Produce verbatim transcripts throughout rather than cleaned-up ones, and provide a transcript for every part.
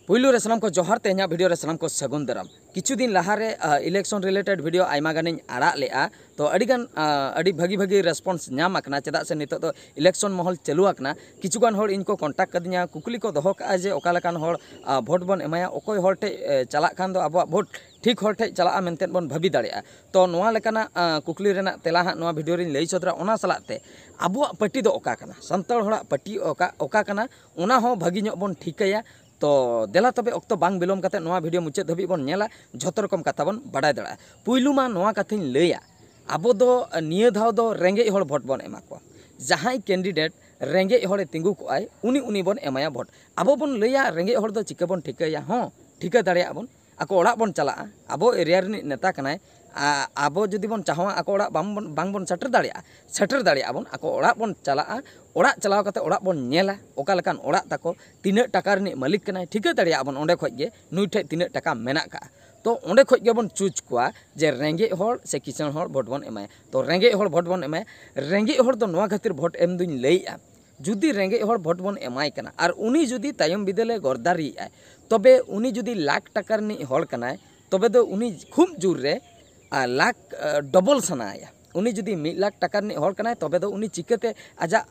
ᱯᱩᱭᱞᱩ ᱨᱮ ᱥᱟᱱᱟᱢ ᱠᱚ ᱡᱚᱦᱟᱨ, ᱛᱮᱦᱮᱧᱟᱜ ᱵᱷᱤᱰᱤᱭᱳ ᱨᱮ ᱥᱟᱱᱟᱢ ᱠᱚ ᱥᱟᱹᱜᱩᱱ ᱫᱟᱨᱟᱢ᱾ ᱠᱤᱪᱷᱩ ᱫᱤᱱ ᱞᱟᱦᱟᱨᱮ ᱤᱞᱮᱠᱥᱚᱱ ᱨᱤᱞᱮᱴᱮᱰ ᱵᱷᱤᱰᱤᱭᱳ ᱟᱭᱢᱟ ᱜᱟᱱᱤᱧ ᱟᱲᱟᱜ ᱞᱮᱜᱼᱟ, ᱛᱚ ᱟᱹᱰᱤ ᱜᱟᱱ ᱟᱹᱰᱤ ᱵᱷᱟᱹᱜᱤ ᱵᱷᱟᱹᱜᱤ ᱨᱮᱥᱯᱚᱱᱥ ᱧᱟᱢ ᱟᱠᱟᱱᱟ᱾ ᱪᱮᱫᱟᱜ ᱥᱮ ᱱᱤᱛᱚᱜ ᱫᱚ ᱤᱞᱮᱠᱥᱚᱱ ᱢᱚᱦᱚᱞ ᱪᱟᱹᱞᱩ ᱟᱠᱟᱱᱟ᱾ ᱠᱤᱪᱷᱩ ᱜᱟᱱ ᱦᱚᱲ ᱤᱧ ᱠᱚ ᱠᱚᱱᱴᱟᱠᱴ ᱠᱟᱫᱤᱧᱟ, ᱠᱩᱠᱞᱤ ᱠᱚ ᱫᱚᱦᱚ ᱠᱟᱜᱼᱟ ᱡᱮ ᱚᱠᱟ ᱞᱮᱠᱟᱱ ᱦᱚᱲ ᱵᱷᱳᱴ ᱵᱚᱱ ᱮᱢᱟᱭᱟ, ᱚᱠᱚᱭ ᱦᱚᱲ ᱴᱷᱮᱡ ᱪᱟᱞᱟᱜ ᱠᱷᱟᱱ ᱫᱚ ᱟᱵᱚᱣᱟᱜ ᱵᱷᱳᱴ ᱴᱷᱤᱠ ᱦᱚᱲ ᱴᱷᱮᱡ ᱪᱟᱞᱟᱜᱼᱟ ᱢᱮᱱᱛᱮ ᱵᱚᱱ ᱵᱷᱟᱹᱵᱤ ᱫᱟᱲᱮᱭᱟᱜᱼᱟ᱾ ᱛᱚ ᱱᱚᱣᱟ ᱞᱮᱠᱟᱱᱟᱜ ᱠᱩᱠᱞᱤ ᱨᱮᱱᱟᱜ ᱛᱮᱞᱟ ᱦᱟᱸᱜ ᱱᱚᱣᱟ ᱵᱷᱤᱰᱤᱭᱳ ᱨᱤᱧ ᱞᱟᱹᱭ ᱥᱚᱫᱚᱨᱟ᱾ ᱚᱱᱟ ᱥᱟᱞᱟᱜ ᱛᱮ ᱟᱵᱚᱣᱟᱜ ᱯᱟᱹᱴᱤ ᱫᱚ ᱚᱠᱟ ᱠᱟᱱᱟ, ᱥᱟᱱᱛᱟᱲ ᱦᱚᱲᱟᱜ ᱯᱟᱹᱴᱤ ᱚᱠᱟ ᱚᱠᱟ ᱠᱟᱱᱟ, ᱚᱱᱟ ᱦᱚᱸ ᱵᱷᱟᱹᱜᱤ ᱧᱚᱜ ᱵᱚᱱ ᱴᱷᱤᱠᱟᱹᱭᱟ᱾ ᱛᱚ ᱫᱮᱞᱟ ᱛᱚᱵᱮ ᱚᱠᱛᱚ ᱵᱟᱝ ᱵᱤᱞᱚᱢ ᱠᱟᱛᱮ ᱱᱚᱣᱟ ᱵᱷᱤᱰᱤᱭᱳ ᱢᱩᱪᱟᱹᱫ ᱫᱷᱟᱹᱵᱤᱡ ᱵᱚᱱ ᱧᱮᱞᱟ, ᱡᱷᱚᱛᱚ ᱨᱚᱠᱚᱢ ᱠᱟᱛᱷᱟ ᱵᱚᱱ ᱵᱟᱰᱟᱭ ᱫᱟᱲᱮᱭᱟᱜᱼᱟ᱾ ᱯᱩᱭᱞᱩ ᱢᱟ ᱱᱚᱣᱟ ᱠᱟᱛᱷᱟᱧ ᱞᱟᱹᱭᱟ, ᱟᱵᱚ ᱫᱚ ᱱᱤᱭᱟᱹ ᱫᱷᱟᱣ ᱫᱚ ᱨᱮᱸᱜᱮᱡ ᱦᱚᱲ ᱵᱷᱳᱴ ᱵᱚᱱ ᱮᱢᱟ ᱠᱚᱣᱟ᱾ ᱡᱟᱦᱟᱸᱭ ᱠᱮᱱᱰᱤᱰᱮᱴ ᱨᱮᱸᱜᱮᱡ ᱦᱚᱲᱮ ᱛᱤᱸᱜᱩ ᱠᱚᱜᱼᱟᱭ, ᱩᱱᱤ ᱩᱱᱤ ᱵᱚᱱ ᱮᱢᱟᱭᱟ ᱵᱷᱳᱴ᱾ ᱟᱵᱚ ᱵᱚᱱ ᱞᱟᱹᱭᱟ ᱨᱮᱸᱜᱮᱡ ᱦᱚᱲ ᱫᱚ ᱪᱤᱠᱟᱹ ᱵᱚᱱ ᱴᱷᱤᱠᱟᱹᱭᱟ? ᱦᱚᱸ, ᱴᱷᱤᱠᱟᱹ ᱫᱟᱲᱮᱭᱟᱜᱼᱟ ᱵᱚᱱ᱾ ᱟᱠᱚ ᱚᱲᱟᱜ ᱵᱚᱱ ᱪᱟᱞᱟᱜᱼᱟ, ᱟᱵᱚ ᱮᱨᱤᱭᱟ ᱨᱤᱱᱤᱡ ᱱᱮᱛᱟ ᱠᱟᱱᱟᱭ, ᱟᱵᱚ ᱡᱩᱫᱤ ᱵᱚᱱ ᱪᱟᱦᱟᱣᱟ ᱟᱠᱚ ᱚᱲᱟᱜ ᱵᱟᱝ ᱵᱚᱱ ᱥᱮᱴᱮᱨ ᱫᱟᱲᱮᱭᱟᱜᱼᱟ, ᱥᱮᱴᱮᱨ ᱫᱟᱲᱮᱭᱟᱜᱼᱟ ᱵᱚᱱ᱾ ᱟᱠᱚ ᱚᱲᱟᱜ ᱵᱚᱱ ᱪᱟᱞᱟᱜᱼᱟ, ᱚᱲᱟᱜ ᱪᱟᱞᱟᱣ ᱠᱟᱛᱮ ᱚᱲᱟᱜ ᱵᱚᱱ ᱧᱮᱞᱟ ᱚᱠᱟ ᱞᱮᱠᱟᱱ ᱚᱲᱟᱜ ᱛᱟᱠᱚ, ᱛᱤᱱᱟᱹᱜ ᱴᱟᱠᱟ ᱨᱤᱱᱤᱡ ᱢᱟᱹᱞᱤᱠ ᱠᱟᱱᱟᱭ, ᱴᱷᱤᱠᱟᱹ ᱫᱟᱲᱮᱭᱟᱜᱼᱟ ᱵᱚᱱ ᱚᱸᱰᱮ ᱠᱷᱚᱡ ᱜᱮ ᱱᱩᱭ ᱴᱷᱮᱡ ᱛᱤᱱᱟᱹᱜ ᱴᱟᱠᱟ ᱢᱮᱱᱟᱜ ᱠᱟᱜᱼᱟ᱾ ᱛᱚ ᱚᱸᱰᱮ ᱠᱷᱚᱡ ᱜᱮᱵᱚᱱ ᱪᱩᱡᱽ ᱠᱚᱣᱟ ᱡᱮ ᱨᱮᱸᱜᱮᱡ ᱦᱚᱲ ᱥᱮ ᱠᱤᱥᱟᱹᱬ ᱦᱚᱲ ᱵᱷᱳᱴ ᱵᱚᱱ ᱮᱢᱟᱭᱟ᱾ ᱛᱚ ᱨᱮᱸᱜᱮᱡ ᱦᱚᱲ ᱵᱷᱳᱴ ᱵᱚᱱ ᱮᱢᱟᱭᱟ᱾ ᱨᱮᱸᱜᱮᱡ ᱦᱚᱲ ᱫᱚ ᱱᱚᱣᱟ ᱠᱷᱟᱹᱛᱤᱨ ᱵᱷᱳᱴ ᱮᱢ ᱫᱩᱧ ᱞᱟᱹᱭᱮᱜᱼᱟ, ᱡᱩᱫᱤ ᱨᱮᱸᱜᱮᱡ ᱦᱚᱲ ᱵᱷᱳᱴ ᱵᱚᱱ ᱮᱢᱟᱭ ᱠᱟᱱᱟ ᱟᱨ ᱩᱱᱤ ᱡᱩᱫᱤ ᱛᱟᱭᱚᱢ ᱵᱤᱫᱟᱹᱞᱮ ᱜᱚᱨᱫᱟᱨᱤᱭᱮᱜᱼᱟᱭ, ᱛᱚᱵᱮ ᱩᱱᱤ ᱡᱩᱫᱤ ᱞᱟᱠᱷ ᱴᱟᱠᱟ ᱨᱤᱱᱤᱡ ᱦᱚᱲ ᱠᱟᱱᱟᱭ, ᱛᱚᱵᱮ ᱫᱚ ᱩᱱᱤ ᱠᱷᱩᱵ ᱡᱳᱨ ᱨᱮ ᱞᱟᱠᱷ ᱰᱚᱵᱚᱞ ᱥᱟᱱᱟᱭᱟ᱾ ᱩᱱᱤ ᱡᱩᱫᱤ ᱢᱤᱫ ᱞᱟᱠᱷ ᱴᱟᱠᱟ ᱨᱤᱱᱤᱡ ᱦᱚᱲ ᱠᱟᱱᱟᱭ, ᱛᱚᱵᱮ ᱫᱚ ᱩᱱᱤ ᱪᱤᱠᱟᱹᱛᱮ ᱟᱡᱟᱜ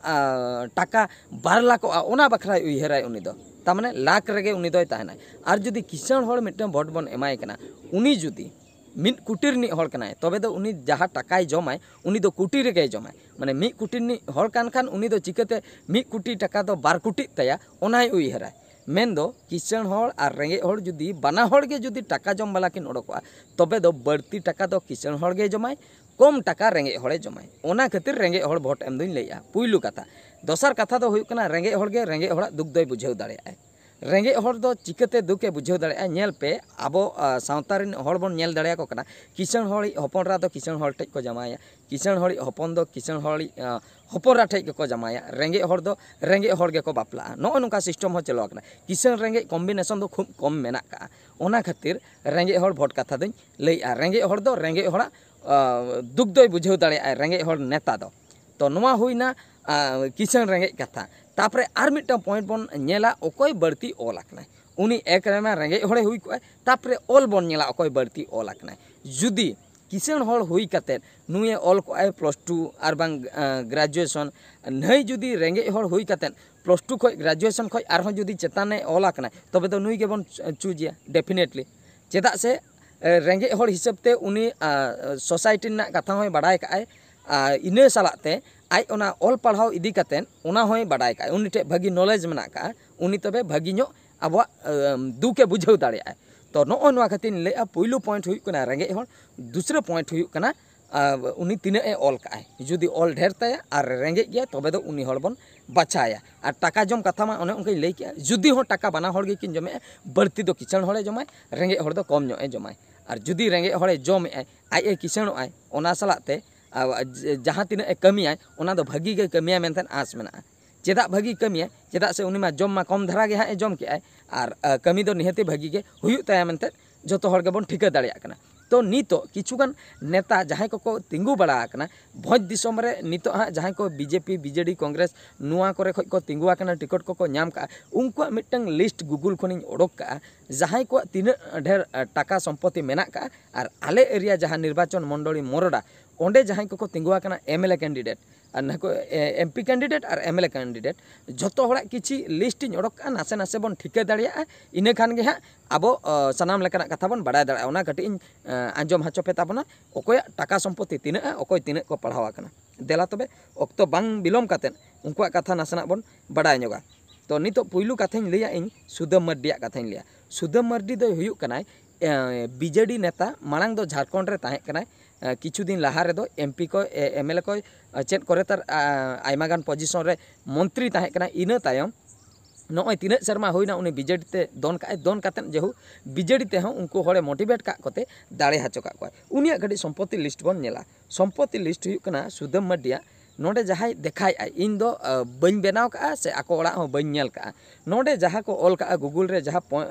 ᱴᱟᱠᱟ ᱵᱟᱨ ᱞᱟᱠᱷᱚᱜᱼᱟ, ᱚᱱᱟ ᱵᱟᱠᱷᱨᱟᱭ ᱩᱭᱦᱟᱹᱨᱟᱭ᱾ ᱩᱱᱤ ᱫᱚ ᱛᱟᱨ ᱢᱟᱱᱮ ᱞᱟᱠᱷ ᱨᱮᱜᱮ ᱩᱱᱤ ᱫᱚᱭ ᱛᱟᱦᱮᱱᱟᱭ᱾ ᱟᱨ ᱡᱩᱫᱤ ᱠᱤᱥᱟᱹᱬ ᱦᱚᱲ ᱢᱤᱫᱴᱟᱝ ᱵᱷᱳᱴ ᱵᱚᱱ ᱮᱢᱟᱭ ᱠᱟᱱᱟ, ᱩᱱᱤ ᱡᱩᱫᱤ ᱢᱤᱫ ᱠᱩᱴᱤ ᱨᱤᱱᱤᱡ ᱦᱚᱲ ᱠᱟᱱᱟᱭ, ᱛᱚᱵᱮ ᱫᱚ ᱩᱱᱤ ᱡᱟᱦᱟᱸ ᱴᱟᱠᱟᱭ ᱡᱚᱢᱟᱭ, ᱩᱱᱤ ᱫᱚ ᱠᱩᱴᱤ ᱨᱮᱜᱮᱭ ᱡᱚᱢᱟᱭ᱾ ᱢᱟᱱᱮ ᱢᱤᱫ ᱠᱩᱴᱤ ᱨᱤᱱᱤᱡ ᱦᱚᱲ ᱠᱟᱱ ᱠᱷᱟᱱ ᱩᱱᱤ ᱫᱚ ᱪᱤᱠᱟᱹᱛᱮ ᱢᱤᱫ ᱠᱩᱴᱤ ᱴᱟᱠᱟ ᱫᱚ ᱵᱟᱨ ᱠᱩᱴᱤᱜ ᱛᱟᱭᱟ, ᱚᱱᱟᱭ ᱩᱭᱦᱟᱹᱨᱟᱭ᱾ ᱢᱮᱱᱫᱚ ᱠᱤᱥᱟᱹᱬ ᱦᱚᱲ ᱟᱨ ᱨᱮᱸᱜᱮᱡ ᱦᱚᱲ ᱡᱩᱫᱤ ᱵᱟᱱᱟ ᱦᱚᱲ ᱜᱮ ᱡᱩᱫᱤ ᱴᱟᱠᱟ ᱡᱚᱢ ᱵᱟᱞᱟ ᱠᱤᱱ ᱚᱰᱚᱠᱚᱜᱼᱟ, ᱛᱚᱵᱮ ᱫᱚ ᱵᱟᱹᱲᱛᱤ ᱴᱟᱠᱟ ᱫᱚ ᱠᱤᱥᱟᱹᱬ ᱦᱚᱲ ᱜᱮᱭ ᱡᱚᱢᱟᱭ, ᱠᱚᱢ ᱴᱟᱠᱟ ᱨᱮᱸᱜᱮᱡ ᱦᱚᱲᱮ ᱡᱚᱢᱟᱭ᱾ ᱚᱱᱟ ᱠᱷᱟᱹᱛᱤᱨ ᱨᱮᱸᱜᱮᱡ ᱦᱚᱲ ᱵᱷᱳᱴ ᱮᱢ ᱫᱩᱧ ᱞᱟᱹᱭᱮᱜᱼᱟ, ᱯᱩᱭᱞᱩ ᱠᱟᱛᱷᱟ᱾ ᱫᱚᱥᱟᱨ ᱠᱟᱛᱷᱟ ᱫᱚ ᱦᱩᱭᱩᱜ ᱠᱟᱱᱟ, ᱨᱮᱸᱜᱮᱡ ᱦᱚᱲ ᱜᱮ ᱨᱮᱸᱜᱮᱡ ᱦᱚᱲᱟᱜ ᱫᱩᱠ ᱫᱚᱭ ᱵᱩᱡᱷᱟᱹᱣ ᱫᱟᱲᱮᱭᱟᱜᱼᱟᱭ᱾ ᱨᱮᱸᱜᱮᱡ ᱦᱚᱲ ᱫᱚ ᱪᱤᱠᱟᱹᱛᱮ ᱫᱩᱠᱮ ᱵᱩᱡᱷᱟᱹᱣ ᱫᱟᱲᱮᱭᱟᱜᱼᱟ? ᱧᱮᱞ ᱯᱮ, ᱟᱵᱚ ᱥᱟᱶᱛᱟ ᱨᱮᱱ ᱦᱚᱲ ᱵᱚᱱ ᱧᱮᱞ ᱫᱟᱲᱮᱭᱟᱠᱚ ᱠᱟᱱᱟ, ᱠᱤᱥᱟᱹᱬ ᱦᱚᱲᱤᱡ ᱦᱚᱯᱚᱱ ᱮᱨᱟ ᱫᱚ ᱠᱤᱥᱟᱹᱬ ᱦᱚᱲ ᱴᱷᱮᱡ ᱠᱚ ᱡᱟᱶᱟᱭᱟ, ᱠᱤᱥᱟᱹᱬ ᱦᱚᱲᱤᱡ ᱦᱚᱯᱚᱱ ᱫᱚ ᱠᱤᱥᱟᱹᱬ ᱦᱚᱲᱤᱡ ᱦᱚᱯᱚᱱ ᱮᱨᱟ ᱴᱷᱮᱡ ᱜᱮᱠᱚ ᱡᱟᱶᱟᱭᱟ, ᱨᱮᱸᱜᱮᱡ ᱦᱚᱲ ᱫᱚ ᱨᱮᱸᱜᱮᱡ ᱦᱚᱲ ᱜᱮᱠᱚ ᱵᱟᱯᱞᱟᱜᱼᱟ᱾ ᱱᱚᱜᱼᱚ ᱱᱚᱝᱠᱟ ᱥᱤᱥᱴᱮᱢ ᱦᱚᱸ ᱪᱟᱹᱞᱩ ᱟᱠᱟᱱᱟ᱾ ᱠᱤᱥᱟᱹᱬ ᱨᱮᱸᱜᱮᱡ ᱠᱚᱢᱵᱤᱱᱮᱥᱚᱱ ᱫᱚ ᱠᱷᱩᱵ ᱠᱚᱢ ᱢᱮᱱᱟᱜ ᱠᱟᱜᱼᱟ᱾ ᱚᱱᱟ ᱠᱷᱟᱹᱛᱤᱨ ᱨᱮᱸᱜᱮᱡ ᱦᱚᱲ ᱵᱷᱳᱴ ᱠᱟᱛᱷᱟ ᱫᱚᱧ ᱞᱟᱹᱭᱮᱜᱼᱟ, ᱨᱮᱸᱜᱮᱡ ᱦᱚᱲ ᱫᱚ ᱨᱮᱸᱜᱮᱡ ᱦᱚᱲᱟᱜ ᱫᱩᱠ ᱫᱚᱭ ᱵᱩᱡᱷᱟᱹᱣ ᱫᱟᱲᱮᱭᱟᱜᱼᱟ, ᱨᱮᱸᱜᱮᱡ ᱦᱚᱲ ᱱᱮᱛᱟ ᱫᱚ᱾ ᱛᱚ ᱱᱚᱣᱟ ᱦᱩᱭᱱᱟ ᱠᱤᱥᱟᱹᱬ ᱨᱮᱸᱜᱮᱡ ᱠᱟᱛᱷᱟ᱾ ᱛᱟᱨᱯᱚᱨᱮ ᱟᱨ ᱢᱤᱫᱴᱟᱝ ᱯᱚᱭᱮᱱᱴ ᱵᱚᱱ ᱧᱮᱞᱟ, ᱚᱠᱚᱭ ᱵᱟᱹᱲᱛᱤ ᱚᱞ ᱟᱠᱟᱱᱟᱭ᱾ ᱩᱱᱤ ᱮᱠ ᱨᱮᱢᱟ ᱨᱮᱸᱜᱮᱡ ᱦᱚᱲᱮ ᱦᱩᱭ ᱠᱚᱜᱼᱟᱭ, ᱛᱟᱨᱯᱚᱨᱮ ᱚᱞ ᱵᱚᱱ ᱧᱮᱞᱟ ᱚᱠᱚᱭ ᱵᱟᱹᱲᱛᱤ ᱚᱞ ᱟᱠᱟᱱᱟᱭ᱾ ᱡᱩᱫᱤ ᱠᱤᱥᱟᱹᱬ ᱦᱚᱲ ᱦᱩᱭ ᱠᱟᱛᱮᱫ ᱱᱩᱭᱮ ᱚᱞ ᱠᱚᱜᱼᱟᱭ ᱯᱞᱟᱥ ᱴᱩ ᱟᱨ ᱵᱟᱝ ᱜᱨᱮᱡᱩᱭᱮᱥᱚᱱ, ᱱᱟᱹᱭ ᱡᱩᱫᱤ ᱨᱮᱸᱜᱮᱡ ᱦᱚᱲ ᱦᱩᱭ ᱠᱟᱛᱮᱫ ᱯᱞᱟᱥ ᱴᱩ ᱠᱷᱚᱱ ᱜᱨᱮᱡᱩᱭᱮᱥᱚᱱ ᱠᱷᱚᱱ ᱟᱨᱦᱚᱸ ᱡᱩᱫᱤ ᱪᱮᱛᱟᱱᱮ ᱚᱞ ᱟᱠᱟᱱᱟᱭ, ᱛᱚᱵᱮ ᱫᱚ ᱱᱩᱭ ᱜᱮᱵᱚᱱ ᱪᱩᱡᱮᱭᱟ ᱰᱮᱯᱷᱤᱱᱮᱴᱞᱤ᱾ ᱪᱮᱫᱟᱜ ᱥᱮ ᱨᱮᱸᱜᱮᱡ ᱦᱚᱲ ᱦᱤᱥᱟᱹᱵ ᱛᱮ ᱩᱱᱤ ᱥᱳᱥᱟᱭᱴᱤ ᱨᱮᱱᱟᱜ ᱠᱟᱛᱷᱟ ᱦᱚᱸᱭ ᱵᱟᱲᱟᱭ ᱠᱟᱜᱼᱟᱭ, ᱟᱨ ᱤᱱᱟᱹ ᱥᱟᱞᱟᱜ ᱛᱮ ᱟᱡ ᱚᱱᱟ ᱚᱞ ᱯᱟᱲᱦᱟᱣ ᱤᱫᱤ ᱠᱟᱛᱮᱫ ᱚᱱᱟ ᱦᱚᱸᱭ ᱵᱟᱰᱟᱭ ᱠᱟᱜᱼᱟ, ᱩᱱᱤ ᱴᱷᱮᱱ ᱵᱷᱟᱹᱜᱤ ᱱᱚᱞᱮᱡᱽ ᱢᱮᱱᱟᱜ ᱠᱟᱜᱼᱟ, ᱩᱱᱤ ᱛᱚᱵᱮ ᱵᱷᱟᱹᱜᱤ ᱧᱚᱜ ᱟᱵᱚᱣᱟᱜ ᱫᱩᱠᱮ ᱵᱩᱡᱷᱟᱹᱣ ᱫᱟᱲᱮᱭᱟᱜᱼᱟ᱾ ᱛᱚ ᱱᱚᱜᱼᱚ ᱱᱚᱣᱟ ᱠᱷᱟᱹᱛᱤᱨ ᱤᱧ ᱞᱟᱹᱭᱮᱫᱼᱟ, ᱯᱩᱭᱞᱩ ᱯᱚᱭᱮᱱᱴ ᱦᱩᱭᱩᱜ ᱠᱟᱱᱟ ᱨᱮᱸᱜᱮᱡ ᱦᱚᱲ, ᱫᱩᱥᱨᱟᱹ ᱯᱚᱭᱮᱱᱴ ᱦᱩᱭᱩᱜ ᱠᱟᱱᱟ ᱩᱱᱤ ᱛᱤᱱᱟᱹᱜ ᱮ ᱚᱞ ᱠᱟᱜᱼᱟᱭ᱾ ᱡᱩᱫᱤ ᱚᱞ ᱰᱷᱮᱨ ᱛᱟᱭᱟ ᱟᱨ ᱨᱮᱸᱜᱮᱡ ᱜᱮᱭᱟ, ᱛᱚᱵᱮ ᱫᱚ ᱩᱱᱤ ᱦᱚᱲ ᱵᱚᱱ ᱵᱟᱪᱷᱟᱭᱟ᱾ ᱟᱨ ᱴᱟᱠᱟ ᱡᱚᱢ ᱠᱟᱛᱷᱟ ᱢᱟ ᱚᱱᱮ ᱚᱱᱠᱟᱧ ᱞᱟᱹᱭ ᱠᱮᱜᱼᱟ, ᱡᱩᱫᱤ ᱦᱚᱸ ᱴᱟᱠᱟ ᱵᱟᱱᱟ ᱦᱚᱲ ᱜᱮᱠᱤᱱ ᱡᱚᱢᱮᱜᱼᱟ, ᱵᱟᱹᱲᱛᱤ ᱫᱚ ᱠᱤᱥᱟᱹᱬ ᱦᱚᱲᱮ ᱡᱚᱢᱟᱭ, ᱨᱮᱸᱜᱮᱡ ᱦᱚᱲ ᱫᱚ ᱠᱚᱢ ᱧᱚᱜ ᱮ ᱡᱚᱢᱟᱭ᱾ ᱟᱨ ᱡᱩᱫᱤ ᱨᱮᱸᱜᱮᱡ ᱦᱚᱲᱮ ᱡᱚᱢᱮᱜᱼᱟᱭ, ᱟᱡ ᱮ ᱠᱤᱥᱟᱹᱬᱚᱜᱼᱟᱭ, ᱚᱱᱟ ᱥᱟᱞᱟᱜ ᱛᱮ ᱡᱟᱦᱟᱸ ᱛᱤᱱᱟᱹᱜ ᱮ ᱠᱟᱹᱢᱤᱭᱟᱭ, ᱚᱱᱟ ᱫᱚ ᱵᱷᱟᱹᱜᱤ ᱜᱮ ᱠᱟᱹᱢᱤᱭᱟᱭ ᱢᱮᱱᱛᱮ ᱟᱸᱥ ᱢᱮᱱᱟᱜᱼᱟ᱾ ᱪᱮᱫᱟᱜ ᱵᱷᱟᱹᱜᱤ ᱠᱟᱹᱢᱤᱭᱟᱭ? ᱪᱮᱫᱟᱜ ᱥᱮ ᱩᱱᱤ ᱢᱟ ᱡᱚᱢ ᱢᱟ ᱠᱚᱢ ᱫᱷᱟᱨᱟ ᱜᱮ ᱦᱟᱸᱜ ᱮ ᱡᱚᱢ ᱠᱮᱜᱼᱟᱭ, ᱟᱨ ᱠᱟᱹᱢᱤ ᱫᱚ ᱱᱤᱦᱟᱹᱛᱤ ᱵᱷᱟᱹᱜᱤ ᱜᱮ ᱦᱩᱭᱩᱜ ᱛᱟᱭᱟ ᱢᱮᱱᱛᱮ ᱡᱚᱛᱚ ᱦᱚᱲ ᱜᱮᱵᱚᱱ ᱴᱷᱤᱠᱟᱹ ᱫᱟᱲᱮᱭᱟᱜ ᱠᱟᱱᱟ᱾ ᱛᱚ ᱱᱤᱛᱚᱜ ᱠᱤᱪᱷᱩᱜᱟᱱ ᱱᱮᱛᱟ ᱡᱟᱦᱟᱸᱭ ᱠᱚᱠᱚ ᱛᱤᱸᱜᱩ ᱵᱟᱲᱟ ᱟᱠᱟᱱᱟ ᱵᱷᱚᱸᱡᱽ ᱫᱤᱥᱚᱢ ᱨᱮ, ᱱᱤᱛᱚᱜ ᱦᱟᱸᱜ ᱡᱟᱦᱟᱸᱭ ᱠᱚ ᱵᱤᱡᱮᱯᱤ, ᱵᱤᱡᱮᱰᱤ, ᱠᱚᱝᱜᱨᱮᱥ ᱱᱚᱣᱟ ᱠᱚᱨᱮ ᱠᱷᱚᱱ ᱠᱚ ᱛᱤᱸᱜᱩ ᱟᱠᱟᱱᱟ, ᱴᱤᱠᱤᱴ ᱠᱚᱠᱚ ᱧᱟᱢ ᱠᱟᱜᱼᱟ, ᱩᱱᱠᱩᱣᱟᱜ ᱢᱤᱫᱴᱟᱝ ᱞᱤᱥᱴ ᱜᱩᱜᱩᱞ ᱠᱷᱚᱱᱤᱧ ᱚᱰᱚᱠ ᱠᱟᱜᱼᱟ, ᱡᱟᱦᱟᱸᱭ ᱠᱚᱣᱟᱜ ᱛᱤᱱᱟᱹᱜ ᱰᱷᱮᱨ ᱴᱟᱠᱟ ᱥᱚᱢᱯᱚᱛᱤ ᱢᱮᱱᱟᱜ ᱠᱟᱜᱼᱟ᱾ ᱟᱨ ᱟᱞᱮ ᱮᱨᱤᱭᱟ ᱡᱟᱦᱟᱸ ᱱᱤᱨᱵᱟᱪᱚᱱ ᱢᱚᱱᱰᱚᱞᱤ ᱢᱚᱨᱚᱰᱟ, ᱚᱸᱰᱮ ᱡᱟᱦᱟᱸᱭ ᱠᱚᱠᱚ ᱛᱤᱸᱜᱩ ᱟᱠᱟᱱᱟ ᱮᱢ ᱮᱞ ᱮ ᱠᱮᱱᱰᱤᱰᱮᱴ, ᱟᱨ ᱱᱟᱠᱚ M P candidate R M L A candidate, ᱡᱷᱚᱛᱚ ᱦᱚᱲᱟᱜ ᱠᱤᱪᱷᱤ ᱞᱤᱥᱴ ᱤᱧ ᱚᱰᱚᱠ ᱠᱟᱜᱼᱟ, ᱱᱟᱥᱮ ᱱᱟᱥᱮ ᱵᱚᱱ ᱴᱷᱤᱠᱟᱹ ᱫᱟᱲᱮᱭᱟᱜᱼᱟ᱾ ᱤᱱᱟᱹ ᱠᱷᱟᱱ ᱜᱮ ᱦᱟᱸᱜ ᱟᱵᱚ ᱥᱟᱱᱟᱢ ᱞᱮᱠᱟᱱᱟᱜ ᱠᱟᱛᱷᱟ ᱵᱚᱱ ᱵᱟᱲᱟᱭ ᱫᱟᱲᱮᱭᱟᱜᱼᱟ᱾ ᱚᱱᱟ ᱠᱟᱹᱴᱤᱡ ᱤᱧ ᱟᱸᱡᱚᱢ ᱦᱚᱪᱚ ᱯᱮ ᱛᱟᱵᱚᱱᱟ, ᱚᱠᱚᱭᱟᱜ ᱴᱟᱠᱟ ᱥᱚᱢᱯᱚᱛᱤ ᱛᱤᱱᱟᱹᱜᱼᱟ, ᱚᱠᱚᱭ ᱛᱤᱱᱟᱹᱜ ᱠᱚ ᱯᱟᱲᱦᱟᱣ ᱟᱠᱟᱱᱟ᱾ ᱫᱮᱞᱟ ᱛᱚᱵᱮ, ᱚᱠᱛᱚ ᱵᱟᱝ ᱵᱤᱞᱚᱢ ᱠᱟᱛᱮᱫ ᱩᱱᱠᱩᱣᱟᱜ ᱠᱟᱛᱷᱟ ᱱᱟᱥᱮᱱᱟᱜ ᱵᱚᱱ ᱵᱟᱲᱟᱭ ᱧᱚᱜᱟ᱾ ᱛᱚ ᱱᱤᱛᱚᱜ ᱯᱩᱭᱞᱩ ᱠᱟᱛᱷᱟᱧ ᱞᱟᱹᱭᱟ, ᱤᱧ ᱥᱩᱫᱟᱹᱢ ᱢᱟᱹᱨᱰᱤᱭᱟᱜ ᱠᱟᱛᱷᱟᱧ ᱞᱟᱹᱭᱟ᱾ ᱥᱩᱫᱟᱹᱢ ᱢᱟᱹᱨᱰᱤ ᱫᱚᱭ ᱦᱩᱭᱩᱜ ᱠᱟᱱᱟᱭ ᱵᱤᱡᱮᱰᱤ ᱱᱮᱛᱟ, ᱢᱟᱲᱟᱝ ᱫᱚ ᱡᱷᱟᱲᱠᱷᱚᱸᱰ ᱨᱮ ᱛᱟᱦᱮᱸ ᱠᱟᱱᱟᱭ᱾ ᱠᱤᱪᱷᱩ ᱫᱤᱱ ᱞᱟᱦᱟ ᱨᱮᱫᱚ ᱮᱢ ᱯᱤ ᱠᱚ, ᱮᱢ ᱮᱞ ᱮ ᱠᱚ, ᱪᱮᱫ ᱠᱚᱨᱮ ᱛᱟᱨ ᱟᱭᱢᱟ ᱜᱟᱱ ᱯᱚᱡᱤᱥᱚᱱ ᱨᱮ ᱢᱚᱱᱛᱨᱤ ᱛᱟᱦᱮᱸ ᱠᱟᱱᱟ᱾ ᱤᱱᱟᱹ ᱛᱟᱭᱚᱢ ᱱᱚᱜᱼᱚᱭ ᱛᱤᱱᱟᱹᱜ ᱥᱮᱨᱢᱟ ᱦᱩᱭᱱᱟ ᱩᱱᱤ ᱵᱤᱡᱮᱰᱤ ᱛᱮ ᱫᱚᱱ ᱠᱟᱜᱼᱟᱭ, ᱫᱚᱱ ᱠᱟᱛᱮᱫ ᱡᱮᱦᱩ ᱵᱤᱡᱮᱰᱤ ᱛᱮᱦᱚᱸ ᱩᱱᱠᱩ ᱦᱚᱲᱮ ᱢᱳᱴᱤᱵᱷᱮᱴ ᱠᱟᱜ ᱠᱚᱛᱮ ᱫᱟᱲᱮ ᱦᱚᱪᱚ ᱠᱟᱜ ᱠᱚᱣᱟᱭ᱾ ᱩᱱᱤᱭᱟᱜ ᱠᱟᱹᱴᱤᱡ ᱥᱚᱢᱯᱚᱛᱤ ᱞᱤᱥᱴ ᱵᱚᱱ ᱧᱮᱞᱟ᱾ ᱥᱚᱢᱯᱚᱛᱤ ᱞᱤᱥᱴ ᱦᱩᱭᱩᱜ ᱠᱟᱱᱟ ᱥᱩᱫᱟᱹᱢ ᱢᱟᱹᱨᱰᱤᱭᱟᱜ᱾ ᱱᱚᱰᱮ ᱡᱟᱦᱟᱸᱭ ᱫᱮᱠᱷᱟᱭᱮᱫᱼᱟᱭ, ᱤᱧ ᱫᱚ ᱵᱟᱹᱧ ᱵᱮᱱᱟᱣ ᱠᱟᱜᱼᱟ ᱥᱮ ᱟᱠᱚ ᱚᱲᱟᱜ ᱦᱚᱸ ᱵᱟᱹᱧ ᱧᱮᱞ ᱠᱟᱜᱼᱟ᱾ ᱱᱚᱰᱮ ᱡᱟᱦᱟᱸ ᱠᱚ ᱚᱞ ᱠᱟᱜᱼᱟ, ᱜᱩᱜᱩᱞ ᱨᱮ ᱡᱟᱦᱟᱸ